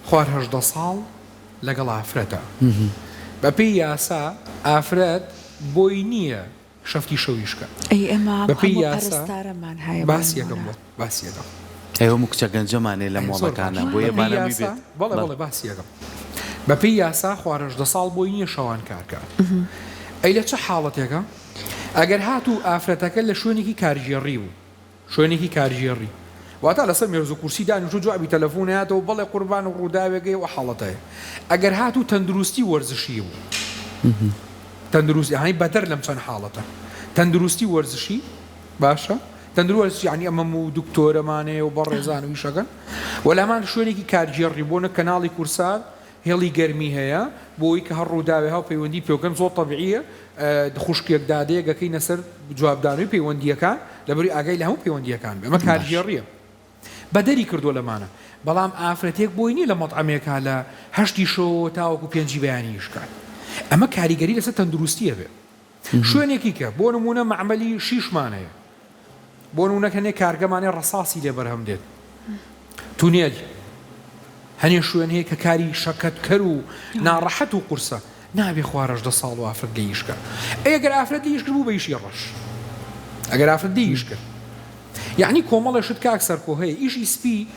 C: خوار 18 ساڵ لەگەڵ ئافرەتە. بەپێی یاسا ئافرەت بۆی نییە شەفتی شەویش کە.
B: ئەی ئێمە
C: بەپێی
B: هەموو
C: یاسا
B: پەرستارەمان هەیە بۆ
C: باسی یەکەم
B: نموونە.
C: بۆت باسی یەکەم.
A: ئەی هەموو کچە گەنجەمانێ لە
C: ئەی زۆر باش
A: مۆڵەکانە بۆیە
C: بەپێی
A: با نەمووی
C: یاسا
A: بێت
C: بەڵێ
A: بەڵێ.
C: بەڵێ باسی یەکەم بەپێی یاسا خوار 18 ساڵ بۆی نییە شەوان کار کات ئەی لە چ حاڵەتێکە ئەگەر هاتوو ئافرەتەکە لە شوێنێکی کارگێڕی بوو شوێنێکی کارگێڕی واتا لەسەر مێز و کورسی دانیشتوو جوابی تەلەفون هاتەوە بەڵێ قوربان و ڕووداوێک هەیە و حاڵەت هەیە ئەگەر هاتوو تەندروستی وەرزشی بوو تەندروستی یانی بەدەر لەم چەند حاڵەتە تەندروستی وەرزشی باشە تەندروستی یانی ئەمەم و دکتۆرەمانەیە و بەڕێزان و ئیشەکەن وە لەمان شوێنێکی کارگێڕی بۆنە کەناڵی کورسات هێڵی گەرمی هەیە بۆ ئەوەی کە هەر ڕووداوێ هاو پەیوەندی پێ بکەن زۆر تەبیعیە خوشکێک دادەیەک ئەکەینە سەر جوابدانەوەی پەیوەندییەکان لەبەروی ئاگای لە هەموو پەیوەندییەکان بێ ئەمە
A: باش.
C: کارگێڕیە بەدەری کردووە لەمانە بەڵام ئافرەتێک بۆی نییە لە مەتعەمێکا لە هەشتی شەوەوە تاوەکو پێنجی بەیانی ئیش کات ئەمە کاریگەری لەسەر تەندروستی ئەبێ شوێنێکی کە بۆ نموونە مەعمەلی شیشمان هەیە بۆ نموونە هەنێ کارگەمان هەیە ڕەساسی لێ بەرهەم دێت تونێل هەنێ شوێن هەیە کە کاری شەکەتکەر و ناڕەحەت و قورسە نابێ خوار 18 ساڵ و ئافرەت لێ ئیش کە ئەی ئەگەر ئافرەت لێ ئیش کرد بوو بە ئیشی ڕەش ئەگەر ئافرەت لێ ئیش کرد یعنی کۆمەڵێ شت کاک سەرکۆ هەیە ئیشی سپی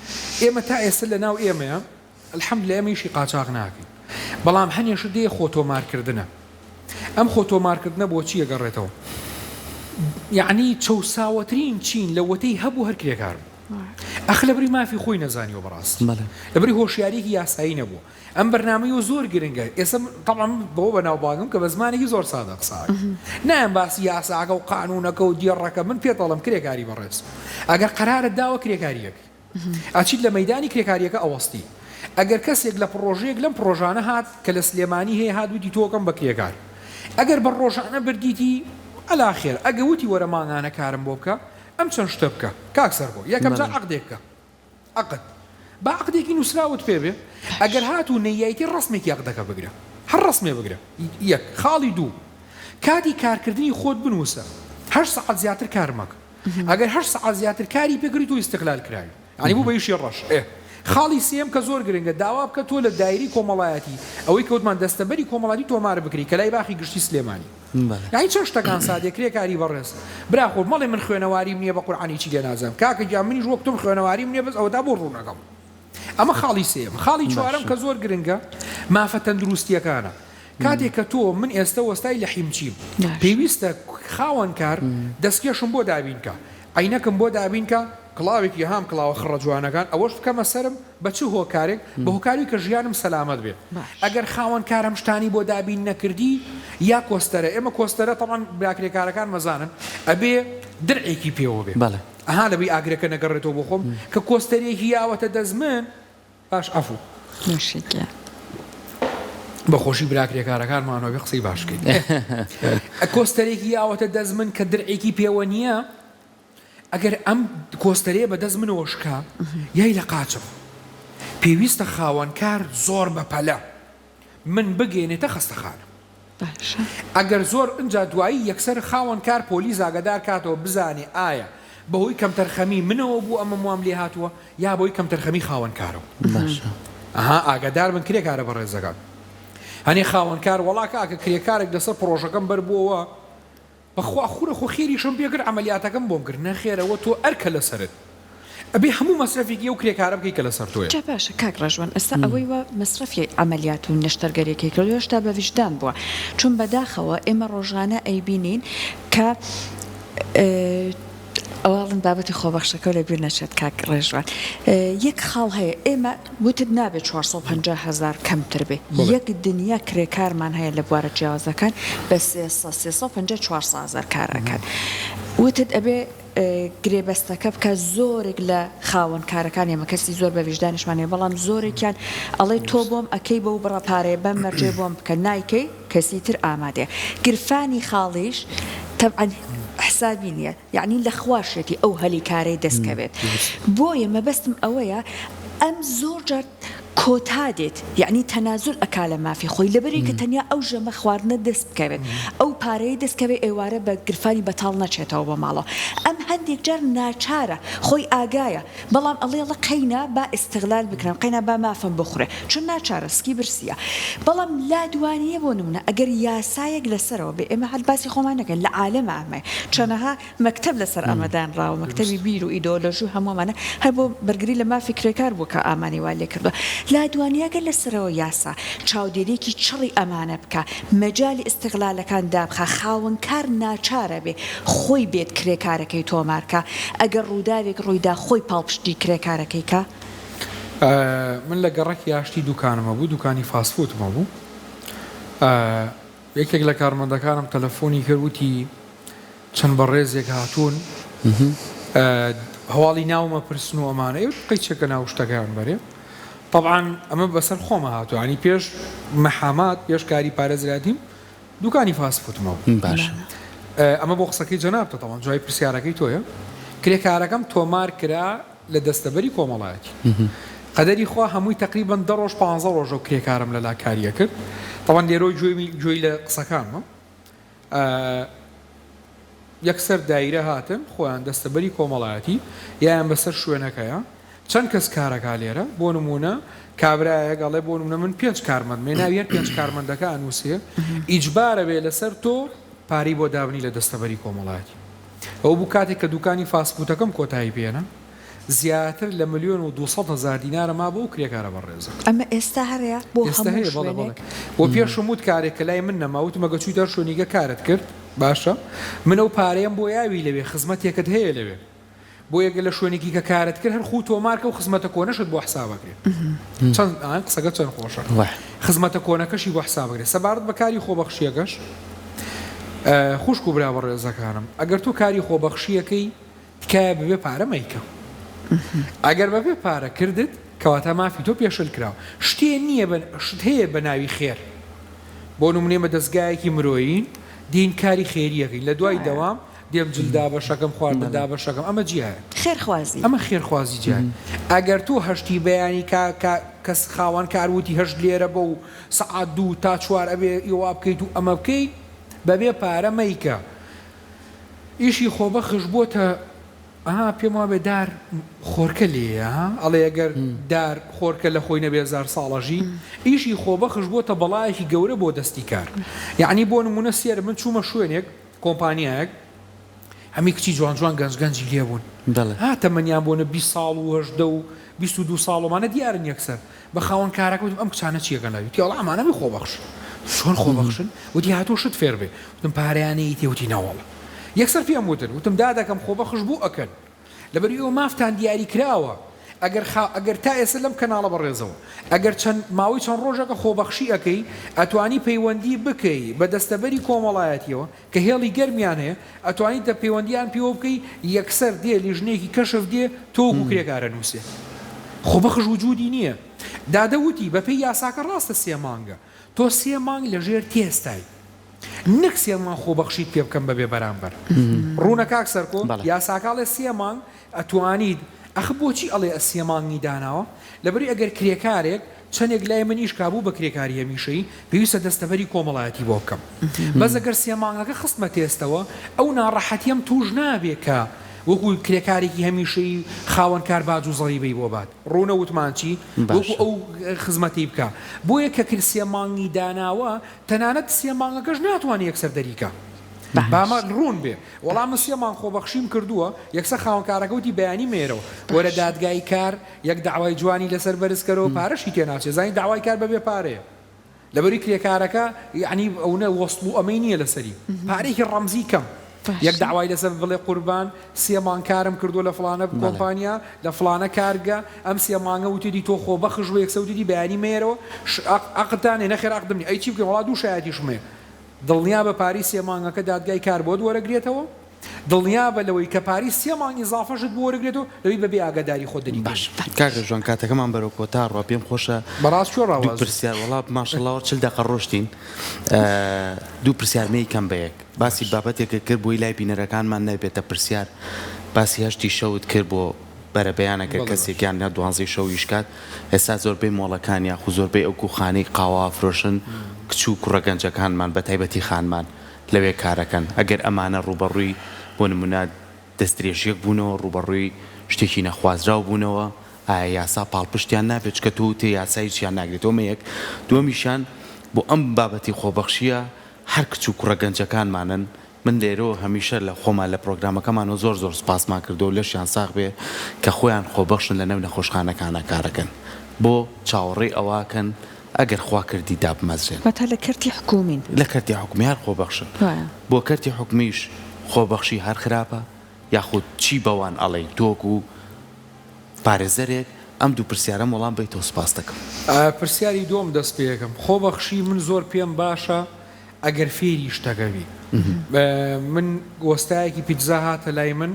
C: ئێمە تا ئێستا لە ناو ئێمەیە الحمدللە ئێمە ئیشی قاچاغ ناکەین بەڵام هەنێ شت دێ خۆ تۆمارکردنە ئەم خۆ تۆمارکردنە بۆچی ئەگەڕێتەوە یەعنی چەوساوەترین چین لەوەتەی هەبوو هەر کرێکار بوو ئەخ لەبری مافی خۆی نەزانیوە بەڕاستی
A: بەڵێ.
C: لەبری هۆشیاریەکی یاسایی نەبووە ئەم بەرنامەیەوە زۆر گرنگە ئێستا من تەبعەن من بەوە بەناوبانگم کە بە زمانێکی زۆر سادە قسە ئەکەم نایەم باسی یاساکە و قانوونەکە و دێڕەکە من پێت ئەڵێم کرێکاری بەڕێز ئەگەر قەرارت داوە کرێکاریەکەی ئەچیت لە مەیدانی کرێکاریەکە ئەوەستی ئەگەر کەسێک لە پڕۆژەیەک لەم پڕۆژانە هات کە لە سلێمانی هەیە هات وتی تۆکەم بە کرێکار ئەگەر بە ڕۆژانە بردیتی ئەلا خێر ئەگە وتی وەرە مانگانە کارم بۆ بکە ئەم چەند شتە بکە کاک سەرکۆ یەکەم جار عەقدێک بکە عەقد با عەقدێکی نووسراوت پێ بێ ئەگەر هاتوو نەیایتی ڕەسمێکی عەقدەکە بگرە. هەر ڕەسمێ بگرە یەک. خاڵی دوو کاتی کارکردنی خۆت بنووسە هەشت سەعات زیاتر کار مەکە ئەگەر هەشت سەعات زیاتر کاری پێکردی تۆ ئیستغلال کراوی یانی بوو بە ئیشی ڕەش ئێ. خاڵی سێیەم کە زۆر گرنگە داوا بکە تۆ لە دایرەی کۆمەڵایەتی ئەوەی کە وتمان دەستەبەری کۆمەڵاتی تۆمار بکری کە لای باخی گشتی سلێمانی یانی چەند شتەکان سادەیە کرێکاری بەڕێز برا خۆ مەڵێ من خوێنەواریم نیە بە قورعان هیچی لێ نازانم کاکە گیان منیش وەک تۆم خوێنەواریم نیە بەس ئەوەتا بۆ ڕوونەکەم ئەمە خاڵی سێیەم. خاڵی چوارەم کە زۆر گرنگە مافە تەندروستییەکانە. کاتێک کە تۆ، من ئێستە وەستای لەحیمچیم، پێویستە خاوەن کار دەستکێشم بۆ دابین کا، عەینەکم بۆ دابین کا، کڵاوێکی هام کڵاوە خڕە جوانەکان، ئەوەش بکەمە سەرم، بە چ هۆکارێک؟ بە هۆکاری کە ژیانم سەلامەت بێ. ئەگەر خاوەن کار ئەم شتانەی بۆ دابین نەکردی، یا کۆستەرە، ئێمە کۆستەرە تەبعەن برا کرێکارەکان مەزانن، ئەبێ درعێکی پێوە بێ. ئەها لەبەی ئاگرەکە نەگەڕێتەوە بۆ خۆم کە کۆستەرێکی یاوەتە دەست من باش عەفو.
B: نۆشی گیان.
C: بە خۆشی برا کرێکارەکانمانەوە بێ قسەی باش بکەین. کۆستەرێکی یاوەتە دەست من کە درعێکی پێوە نییە ئەگەر ئەم کۆستەرەیە بە دەست منەوە شکا یای لە قاچم پێویستە خاوەنکار زۆر بەپەلە من بگەیەنێتە خەستەخانە.
B: باشە.
C: ئەگەر زۆر ئنجا دوایی یەکسەر خاوەن کار پۆلیس ئاگەدار کاتەوە بزانێ ئایا بەهۆی کەمتەرخەمی منەوە بوو ئەمەم وام لێ هاتووە یا بەهۆی کەمتەرخەمی خاوەن کارەوە.
A: باشە.
C: ئەها ئاگەدار بن کرێکارە بەڕێزەکان. هەنێ خاوەن کار وەڵا کاکە کرێکارێک لەسەر پڕۆژەکەم بەربووەوە بەخوا خورە خۆ خێریشم پێ کرد عەمەلیاتەکەم بۆم کرد نەخێر ئەوە تۆ ئەرکە لەسەرت ئەبێ هەموو مەسرەفێکی ئەو کرێکارە بکەی کە لەسەر تۆیە.
B: جا باشە کاک ڕێژوان ئێستا ئەوەی وا مەسرەفی عەمەلیات و نەشتەرگەریەکەی کردوە هێشتا بە ویژدان بوە چون بەداخەوە ئێمە ڕۆژانە ئەیبینین کە ئەوە ئەڵێن بابەتی خۆبەخشەکەو لەبیر نەچێت کاک ڕێژوان یەک خاڵ هەیە ئێمە وتت نابێت 450 هەزار کەمتر بێ یەک دنیا کرێکارمان هەیە لە بوارە جیاوازەکان بە 300 350 400 هەزار کار ئەکەن وتت ئەبێ گرێبەستەکە بکە زۆرێک لە خاوەن کارەکان ئێمە کەسی زۆر بە ویژدانیشمان هەیە بەڵام زۆرێکیان ئەڵێ تۆ بۆم ئەکەی بەو بڕە پارەیە بەم مەرجەی بۆم بکە نایکەی کەسی تر ئامادەیە گرفانی خاڵیش تەبعەن حسابی نیە یەعنی لە خواشیەتی ئەو هەلی کارەی دەست کەوێت بۆیە مەبەستم ئەوەیە ئەم زۆر جار کۆتا دێت یەعنی تەنازول ئەکا لە مافی خۆی لەبەری کە تەنیا ئەو ژەمە خواردنە دەست بکەوێت ئەو پارەیەی دەست کەوێ ئێوارە بە گرفانی بەتاڵ نەچێتەوە بۆ ماڵەوە ئەم هەندێک جار ناچارە خۆی ئاگایە بەڵام ئەڵێ ئەڵێ قەینا با ئیستغلال بکرێم قەینا با مافم بخورێ چون ناچارە سکی برسیە بەڵام لات وانیە بۆ نمونە ئەگەر یاسایەک لەسەرەوە بێ ئێمە هەر باسی خۆمان نەکەین لە عالەما ئەمەیە چەنەها مەکتەب لەسەر ئەمە دانراوە مەکتەبی بیر و ئیدۆلۆژی و هەموو ئەمانە هەر بۆ بەرگری لە مافی کرێکار بووە کە ئامانی وای لێکردوە لات وانیە گەر لەسەرەوە یاسا چاودێریەکی چڕی ئەمانە بکا مەجالی ئیستغلالەکان دابخا خاوەن کار ناچارە بێ خۆی بێت کرێکارەکەی تۆمار کا ئەگەر ڕووداوێک ڕوویدا خۆی پاڵپشتی کرێکارەکەی کا.
C: من لە گەڕەکی ئاشتی دوکانم هەبوو، دوکانی فاست فوتم هەبوو. یەکێک لە کارمەندەکانم تەلەفۆنی کرد وتی چەند بەڕێزێک هاتوون هەواڵی ناوم ئەپرسن و ئەمانە. ئێ وتم قەیچێکە ناو شتەکەیان بەرێ. تەبعەن ئەمە بەسەر خۆمە هاتووە یانی پێش مەحامات پێش کاری پارێزرایەتیم دوکانی فاست فوتم هەبوو.
A: باشە.
C: ئەمە بۆ قسەکەی جەنابتە تەبعەن جوابی پرسیارەکەی تۆیە. کرێکارەکەم تۆمار کرا لە دەستەبەری کۆمەڵایەتی. قەدەری خوا هەمووی تەقریبەن دە ڕۆژ پانزە ڕۆژ ئەو کرێکارەم لەلا کاری ئەکرد. تەبعەن لێرەوە گوێی گوێی لە قسەکانمە. یەکسەر دایرە هاتن خۆیان دەستەبەری کۆمەڵایەتی یایان بەسەر شوێنەکەیا چەند کەس کارەکا لێرە بۆ نمونە کابرایەک ئەڵێ بۆ نمونە من پێنج کارمەندم هەیە ناوی هەر پێنج کارمەندەکە ئەنوسێ ئیجبارە بێ لەسەر تۆ پارەی بۆ دابنی لە دەستەبەری کۆمەڵایەتی ئەوە بوو کاتێک کە دوکانی فاستفوتەکەم کۆتایی پێنا زیاتر لە ملیۆن و 200 هەزار دینارە ما بۆ ئەو کرێکارە بەڕێزە.
B: ئەمە ئێستا هەرەیە بۆ
C: ئێستا
B: هەموو
C: هەیە بەڵێ بەڵێ
B: شوێنێک؟
C: وە پێشم وت کارێک کە لای من نەما وتم ئەگەر چوویتە هەر شوێنیگە کارت کرد باشە من ئەو پارەیەم بۆ یاوی لەوێ خزمەتێکت هەیە لەوێ بۆیە گەر لە شوێنێکی کە کارت کرد هەر خوو تۆمار کە و خزمەتە کۆنەشت بۆ حساب ئەکرێ چەند ئا قسەکە چەند خۆشە خزمەتە کۆنەکەشی بۆ حساب ئەکرێ سەبارەت بە کاری خۆبەخشیەکەش خوشک و برا بەڕێزەکانم ئەگەر تۆ کاری خۆبەخشیەکەی تکایە بەبێ پارە مەیکە ئەگەر بەبێ پارە کردت کەواتە مافی تۆ پێشل کراوە شتێ نییە بە شت هەیە بە ناوی خێر بۆ نمونە ئێمە دەزگایەکی مرۆیین دین کاری خێریەکەین لە دوای دەوام. دێم جل دابەشەکەم خواردن دابەشەکەم ئەمە جیایە.
B: خێرخوازی.
C: ئەمە خێرخوازی جیایە. ئەگەر تۆ هەشتی بەیانی کا کا کەس خاوەن کار وتی هەشت لێرە بە و سەعات دوو تا چوار ئەبێ ئیوا بکەیت و ئەمە بکەی بەبێ پارە مەیکە. ئیشی خۆبەخش بۆتە ئەها پێم وابێ دار خۆرکە لێیە ها ئەڵێ ئەگەر دار خۆرکە لە خۆی نەبێ هەزار ساڵ ئەژی ئیشی خۆبەخش بۆتە بەڵایەکی گەورە بۆ دەستی کار یەعنی بۆ نمونە سێرە من چوومە شوێنێک کۆمپانیایەک هەمی کچی جوان جوان گەنج گەنجی لێ بوون
A: بەڵێ.
C: ها تەمەنیان بۆ نە 20 ساڵ و 18 و 22 ساڵ ومانە دیارن یەکسەر بە خاوەن کارەکە وتم ئەم کچانە چیەکەن لای وتی وەڵا ئەمانە هەمی خۆبەخشن چۆن خۆبەخشن وتی هاتووە شت فێر بێ وتم پارەیان نەیتێ وتی نەوەڵا یەکسەر پێم وتن وتم دادەکەم خۆبەخش بۆ ئەکەن لەبەر ئێوە مافتان دیاری کراوە ئەگەر خا ئەگەر تا ئێستا لەم کەناڵە بەڕێزەوە ئەگەر چەند ماوەی چەند ڕۆژەکە خۆبەخشی ئەکەی ئەتوانی پەیوەندی بکەی بە دەستەبەری کۆمەڵایەتیەوە کە هێڵی گەرمیان هەیە ئەتوانی دە پەیوەندیان پێوە بکەی یەکسەر دێ لیژنەیەکی کەشف دێ تۆ وەکو کرێکار ئەنوسێ خۆبەخش وجودی نیە دادە وتی بەپێی یاساکە ڕاستە سێ مانگە تۆ سێ مانگ لەژێر تێستای نەک سێ مانگ خۆبەخشیت پێ بکەم بەبێ بەرامبەر ڕوونە کاک سەرکۆ یاساکە ئەڵێ سێ مانگ ئەتوانیت ئەخ بۆچی ئەڵێ سێ مانگی داناوە لەبەری ئەگەر کرێکارێک چەنێک لای من ئیش کا بوو بە کرێکاری هەمیشەیی پێویستە دەستەبەری کۆمەڵایەتی بۆ بکەم بەس ئەگەر سێ مانگەکە خستمە تێستەوە ئەو ناڕەحەتیەم توش نابێ کە وەکو کرێکارێکی هەمیشەیی خاوەن کار باج و زەریبەی بۆ بات ڕوونە وتمان چی وەکو
A: باشە.
C: ئەو خزمەتەی بکا بۆیە کە کر سێ مانگی داناوە تەنانەت سێ مانگەکەش ناتوانێ یەکسەر دەریکا با
B: باشە.
C: ئەمە ڕوون بێ وەڵا من سێ مانگ خۆبەخشیم کردووە یەکسەر خاوەن کارەکە وتی بەیانی مەیەرەوە وەرە
B: باشە.
C: دادگای کار یەک دەعوای جوانی لەسەر بەرز کەرەوە پارەشی تێ ناچێ زانی دەعوای کار بەبێ پارەیە لەبەری کرێکارەکە یەعنی ئەونە وەسڵ و ئەمەی نییە لەسەری پارەیەکی ڕەمزی کەم یەک
B: باشە.
C: دەعوای لەسەر بڵێ قوربان سێ مانگ کارم کردووە لە فڵانە
A: بەڵێ.
C: کۆمپانیا لە فڵانە کارگە ئەم سێ مانگە وتیتی تۆ خۆبەخش بە یەکسەر وتیتی بەیانی مەیەرەوە ش عەقدتان هەیە نەخێر عەقدم نییە ئەی چی بکەین وەڵا دوو شایەتیشم هەیە دڵنیابە پارەی سێ مانگەکە دادگای کار بۆت وەرەگرێتەوە دڵنیابە لەوەی کە پارەی سێ مانگ ئیزافەشت بۆ وەرەگرێتەوە لەوەی بەبێ ئاگاداری خۆت دەریکەوی.
A: باش کاک ڕێژوان کاتەکەمان بەرەو کۆتا ڕوا پێم خۆشە
C: بەڕاست کوێ
A: دوو
C: ڕاوازوو.
A: پرسیار وەڵا ماشەڵا 40 دەقە ڕۆشتین دوو پرسیار مەیکەم بە یەک باسی
C: باش.
A: بابەتێکت کرد بۆی لای بینەرەکانمان نەبێتە پرسیار باسی هەشتی شەوت کرد بۆ بەرەبەیان ئەگەر
C: بەڵێ باش.
A: کەسێک یان لە دوانزەی شەو ئیش کات ئێستا زۆربەی مۆڵەکان یاخو زۆربەی ئەو کوخانەی قاوە ئەفرۆشن کچ و کوڕە گەنجەکانمان بەتایبەتی خانمان لەوێ کارەکەن ئەگەر ئەمانە ڕووبەڕووی بۆ نمونە دەستدرێژیەک بوونەوە ڕووبەڕووی شتێکی نەخوازراو بوونەوە ئایا یاسا پاڵپشتیان نابێت چونکە تۆ وتت یاسا هیچیان ناگرێتەوە ئەمە یەک دووەمیشیان بۆ ئەم بابەتی خۆبەخشیە هەر کچ و کوڕە گەنجەکانمانن من لێرەوە هەمیشە لە خۆمان لە پرۆگرامەکەمانەوە زۆر زۆر سوپاسمان کردووە و لەشیان ساغ بێ کە خۆیان خۆبەخشن لە نێو نەخۆشخانەکانا کارەکەن بۆ چاوەڕێی ئەوەکەن ئەگەر خوا کردی دابمەزرێن.
B: واتا لە کەرتی حکوومین.
A: لە کەرتی حکومی هەر خۆبەخشن.
B: وایە.
A: بۆ کەرتی حکومیش خۆبەخشی هەر خراپە؟ یاخود چی بەوان ئەڵێی تۆ وەکو پارێزەرێک؟ ئەم دوو پرسیارەم وەڵام بەیتەوە سوپاست دەکەم.
C: پرسیاری دووەم دەست پێکەم. خۆبەخشی من زۆر پێم باشە ئەگەر فێری شتەکە بی. من وەستایەکی پیتزا هاتە لای من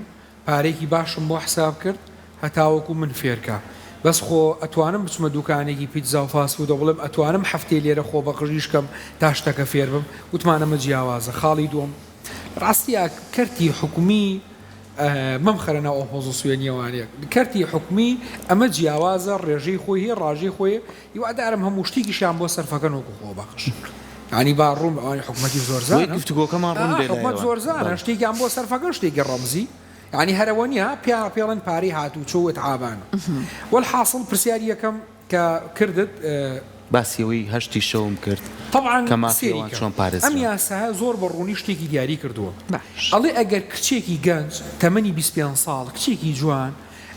C: پارەیەکی باشم بۆ حساب کرد هەتاوەکو من فێرکا بەس خۆ ئەتوانم بچمە دوکانێکی پیتزا و فاست فودەوە بڵێم ئەتوانم هەفتەی لێرە خۆ بەقژیش کەم تا شتەکە فێر بم وتمان ئەمە جیاوازە خاڵی دووەم ڕاستیە کەرتی حکومی مەمخەرە ناو ئۆپۆزسیۆنیەوانە کەرتی حکومی ئەمە جیاوازە ڕێژەی خۆی هەیە ڕاژەی خۆی هیوادارم هەموو شتێکیشیان بۆ سەرفەکەن وەکو خۆبەخش یانی با ڕوون ئەوانی حکومەتی
A: بۆیە
C: زۆرزانە
A: گفتوگۆکەمان ڕوون بێ لای
C: حکومەت
A: ئەوان
C: زۆرزانە
A: بەڵێ.
C: شتێکیان بۆ سەرفەکەن شتێکی ڕەمزی یانی هەرەوە نییە پیا پێڵێن پارەی هاتوچۆ و ئەتعابانە وەلحاسڵ پرسیاری یەکەم کە کردت
A: باسی ئەوەی هەشتی شەوم کرد
C: تەبعەن
A: کە مافی
C: سەیری
A: ئەوان
C: کە
A: چۆن
C: ئەم
A: پارێزرا.
C: یاسایە زۆر بە ڕوونی شتێکی دیاری کردووە
B: باش.
C: ئەڵێ ئەگەر کچێکی گەنج تەمەنی 25 ساڵ کچێکی جوان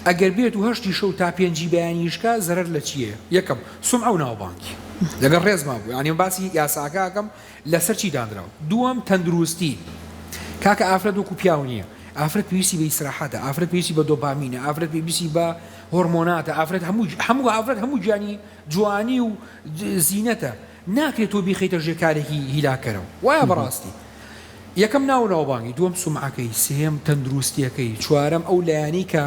C: ئەگەر بێت و هەشتی شەو تا پێنجی بەیانی ئیش کا زەرەر لە چییە؟ یەکەم، سومعە و ناوبانگی. لەگەڵ ڕێزما بوو یانی من باسی یاساکە ئەکەم لەسەر چی دانراوە. دووەم، تەندروستی. کاکە ئافرەت وەکو پیاو نییە. ئافرەت پێویستی بە ئیسراحەتە، ئافرەت پێویستی بە دۆپامینە، ئافرەت پێویستی بە هۆرمۆناتە، ئافرەت هەموو هەموو ئافرەت هەموو گیانی جوانی و زینەتە. ناکرێت تۆ بیخەیتە ژێر کارێکی هیلاککەرەوە. وایە بەڕاستی. یەکەم ناو و ناوبانگی، دووەم سومعەکەی، سێیەم تەندروستیەکەی، چوارەم ئەو لایەنەی کە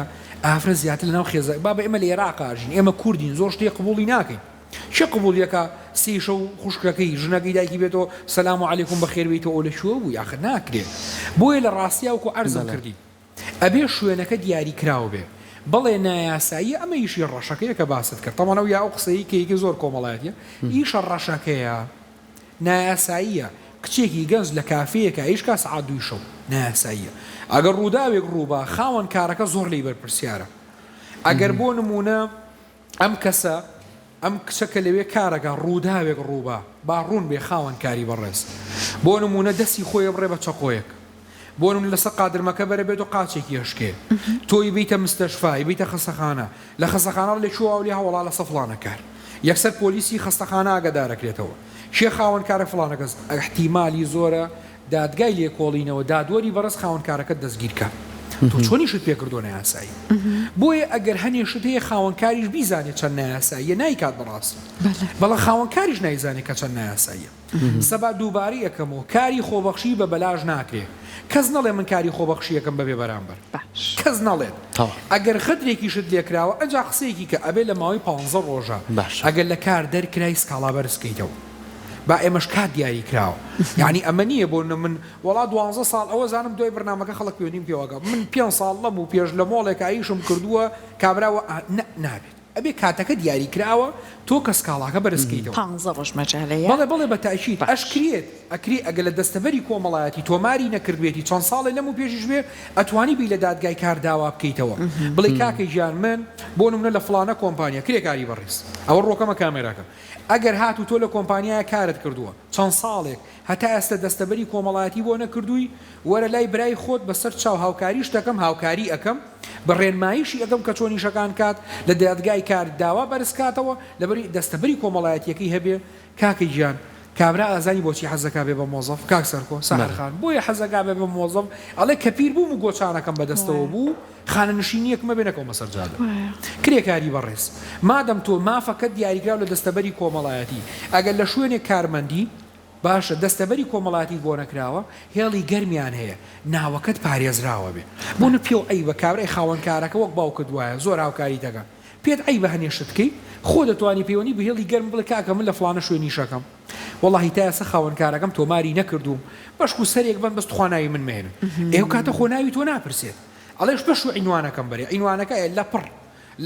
C: ئافرەت زیاتر لەناو خێزان، بابە ئێمە لە ئێراقا ئەژین، ئێمە کوردین زۆر شتێ قبوڵی ناکەین، کێ قبوڵی ئەکا سێی شەو خوشکەکەی ژنەکەی دایکی بێتەوە سەلام و عەلەیکوم بەخێر بێیتەوە ئەو لە کوێوە بووی ئاخر ناکرێ بۆیە لە ڕاستیا وەکو عەرزم کردی ئەبێ شوێنەکە دیاری کراو بێ بەڵێ نایاساییە ئەمە ئیشی ڕەشەکەیە کە باست کرد تەبعەن ئەو یا ئەو قسەیەی کە یەکێ زۆر کۆمەڵایەتیە ئیشە ڕەشەکەیە نایاساییە کچێکی گەنج لە کافێیەکا ئیش کا سەعات دووی شەو نایاساییە ئەگەر ڕووداوێک ڕووبا خاوەن کارەکە زۆر لێی بەرپرسیارە ئەگەر بۆ نموونە ئەم کەسە ئەم کچە کە لەوێ کارەکا ڕووداوێک ڕووبا با ڕوون بێ خاوەن کاری بەڕێز بۆ نموونە دەستی خۆی ئەبڕێ بە چەقۆیەک بۆ نمونە لەسەر قادرمەکە بەرە بێت و قاچێکی ئەشکێ تۆ ئیبیتە مستەشفا ئیبیتە خەسەخانە لە خەسەخانە لە کوێ واولێ هەوەڵا لەسە فڵانە کار یەکسەر پۆلیسی خەستەخانە ئاگەدارەکرێتەوە کێ خاوەن کارە فڵانە کەس ئیحتیمالی زۆرە دادگای لێکۆڵینەوە دادوەری بەڕێز خاوەن کارەکەت دەستگیر کا تۆ چۆن ئیشت پێ کردووە نایاسایی بۆیە ئەگەر هەنێ شت هەیە خاوەن کاریش بیزانێ چەند نایاساییە نایکات بەڕاستی بەڵام خاوەن کاریش نایزانێ کە چەند نایاساییە سەبا دووبارەی ئەکەمەوە کاری خۆبەخشی بە بەلاش ناکرێ کەس نەڵێ من کاری خۆبەخشی ئەکەم بەبێ بەرامبەر کەس نەڵێت ئەگەر غەدرێکیشت لێکراوە ئەجا قسەیەکی کە ئەبێ لە ماوەی پانزە ڕۆژە ئەگەر لە کار دەرکرای سکاڵا بەرز کەیتەوە با ئێمەش کات دیاری کراوە یانی ئەمە نییە بۆ نە من وەڵا دوانزە ساڵ ئەوە زانم دوای بەرنامەکە خەڵک پەیوەندیم پێوەکە من پێنج ساڵ لەم و پێش لە مۆڵێکا ئیشم کردووە کابرا وە نە نابێت ئەبێ کاتەکە دیاری کراوە تۆ کە سکاڵاکە بەرز کەیتەوە.
B: پانزە ڕۆژ مەجالە یا؟
C: بەڵێ بەڵێ بە تاکید
B: باش.
C: ئەشکرێت ئەکرێ ئەگەر لە دەستەبەری کۆمەڵایەتی تۆماری نەکردبێتی چەند ساڵێ لەم و پێشیش بێ ئەتوانی بێی لە دادگای کار داوا بکەیتەوە بڵێی کاکە گیان من بۆ نمونە لە فڵانە کۆمپانیا کرێکاری بەڕێز ئەوە ڕۆکەمە کامێراکە ئەگەر هاتوو تۆ لە کۆمپانیایەک کارت کردووە چەند ساڵێک هەتا ئێستا دەستەبەری کۆمەڵایەتی بۆ نەکردووی وەرە لای برای خۆت بەسەر چاو هاوکاریشت دەکەم هاوکاری ئەکەم بە ڕێنماییشی ئەکەم کە چۆن ئیشەکان کات لە دادگای کار داوا بەرز کاتەوە لەبەری دەستەبەری کۆمەڵایەتیەکەی هەبێ کاکە گیان کابرا ئازانی بۆچی حەزەکا بێ بە مۆزەف کاک سەرکۆ سەحەر خان بۆیە حەزەکا بێ بە مۆزەف ئەڵێ کە پیر بووم و گۆچانەکەم بەدەستەوە بوو خانەنشینیەکم هەبێ نەکەومە سەر جادە کرێکاری بەڕێز مادەم تۆ مافەکەت دیاریکراو لە دەستەبەری کۆمەڵایەتی ئەگەر لە شوێنێک کارمەندی باشە دەستەبەری کۆمەڵایەتیت بۆ نەکراوە هێڵی گەرمیان هەیە ناوەکەت پارێزراوە بێ بۆ نە پێو عەیبە کابرای خاوەن کارەکە وەک باوکت وایە زۆر هاوکاریت ئەکا پێت عەیبە هەنێ شت بکەی خۆ دەتوانی پەیوەندی بە هێڵی گەرم بڵێ کاکە من لە فڵانە شوێن ئیشەکەم وەڵاهی تا ئێستا خاوەن کارەکەم تۆماری نەکردووم بەشکو سەرێک بەن بەس تخوا ناوی من مەهێنن ئێ ئەو کاتە خۆ ناوی تۆ ناپرسێت ئەڵێش بەشو عینوانەکەم بەرێ عینوانەکە ئێ لەپڕ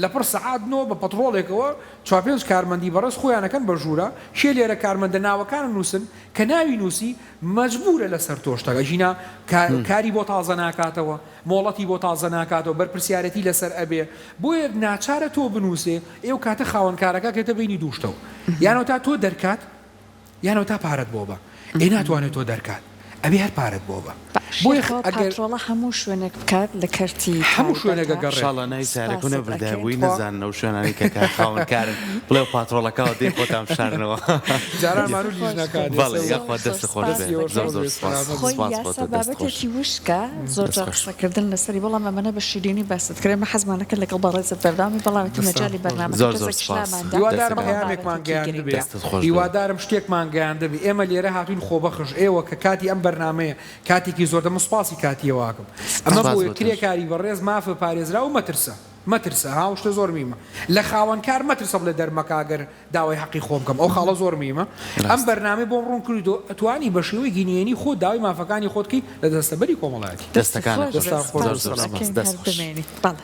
C: لەپڕ سەعات نۆ بە پەتڕۆڵێکەوە چوار پێنج کارمەندی بەڕێز خۆیان ئەکەن بە ژوورا، کێ لێرە کارمەندە ناوەکانم نووسن، کە ناوی نووسی مەجبوورە لەسەر تۆ شتەکە ئەگینا کاری بۆ تازە ناکاتەوە، مۆڵەتی بۆ تازە ناکاتەوە، بەرپرسیارێتی لەسەر ئەبێ، بۆیە ناچارە تۆ بنووسێ، ئێ ئەو کاتە خاوەن کارەکە ئەکەوێتە بەینی دوو شتەوە، یان ئەوەتا تۆ دەرکات، یان ئەوەتا پارەت بۆ بە، ئێ ناتوانێ تۆ دەرکات ئەبێ هەر پارەت بۆ بە.
B: بۆیە ئەگەر پاترۆڵە هەموو شوێنێک بکات لە کەرتی
C: هەموو شوێنێک
B: تایبەتە
C: ئەگەڕێ.
A: شاڵا ناوی سەیارەکەو
B: سپاست
A: نەبردایە
B: ئەکەین
A: بۆی
B: تخوا.
A: نەزانن ئەو شوێنانەی کە کە خاوەن کارن بڵێ ئەو پاترۆڵەکەوە دێ خۆتان بشارنەوە.
C: جاران
B: دەستت
C: مانوو
B: خۆش
C: لیژنەکان
B: بێت.
A: بەڵێ
C: ئێستا
A: یاخوا
B: زۆر زۆر
A: دەستت خۆش
B: سپاست
A: بێ
C: دەستی ئێوەش
A: زۆر
B: ئەکەین.
C: خۆش
A: زۆر
C: بێ
A: سپاس
C: سەلامەت
B: خۆی
C: بن.
A: سپاس بۆ
B: یاسا
A: تۆ دەست خۆش
B: بابەتێکی وشکە زۆر
A: دەست
B: جار
A: خۆش.
B: قسەکردن لەسەری بەڵام ئەمەنە بە شیرینی باست کرد ئێمە حەزمان ئەکرد لەگەڵ بەڕێزت بەردەوام بین بەڵام ئیتر
A: دەستان
B: مەجالی
A: خۆش
B: بەرنامەکە
A: زۆر زۆر
B: تۆزێکیش
A: سپاس
B: لاماندا
C: هیوادارم
B: بەڵام
A: دەستەکانت
C: پەیامێکمان
B: بابەتێکی گرنگە.
C: گەیاندبێ
A: دەستت خۆش بێ.
C: هیوادارم شتێکمان گەیاندبێ ئێمە لێرە هاتوین خۆبەخش ئێوە کە کاتی ئەم بەرنامەیە کاتێکی زۆر دەمە سوپاسی کاتی ئێوە ئەکەم ئەمە
A: سپاس
C: بۆیە
A: بۆ تۆش.
C: کرێکاری بەڕێز مافە پارێزراو مەترسە مەترسە ها ئەو شتە زۆر مهمە لە خاوەن کار مەترسە بڵێ دەرمەکە گەر داوای حەقی خۆم بکەم ئەو خاڵە زۆر مهمە ئەم
A: ڕاستە.
C: بەرنامەی بۆم ڕوون کردیتەوە ئەتوانی بە شێوەیەکی نهێنی خۆت داوای مافەکانی خۆت بکەی لە دەستەبەری کۆمەڵایەتی.
B: دەستت
A: دەستەکانت
B: خۆش
A: خۆش
B: بێت
C: دەستان خۆش
A: زۆر
C: بێ
A: زۆر
B: سپاست
C: سەلامەت
A: سپاس
B: ئەکەین
A: دەست
B: هەر
A: خۆش.
B: بمێنیت بەڵێ.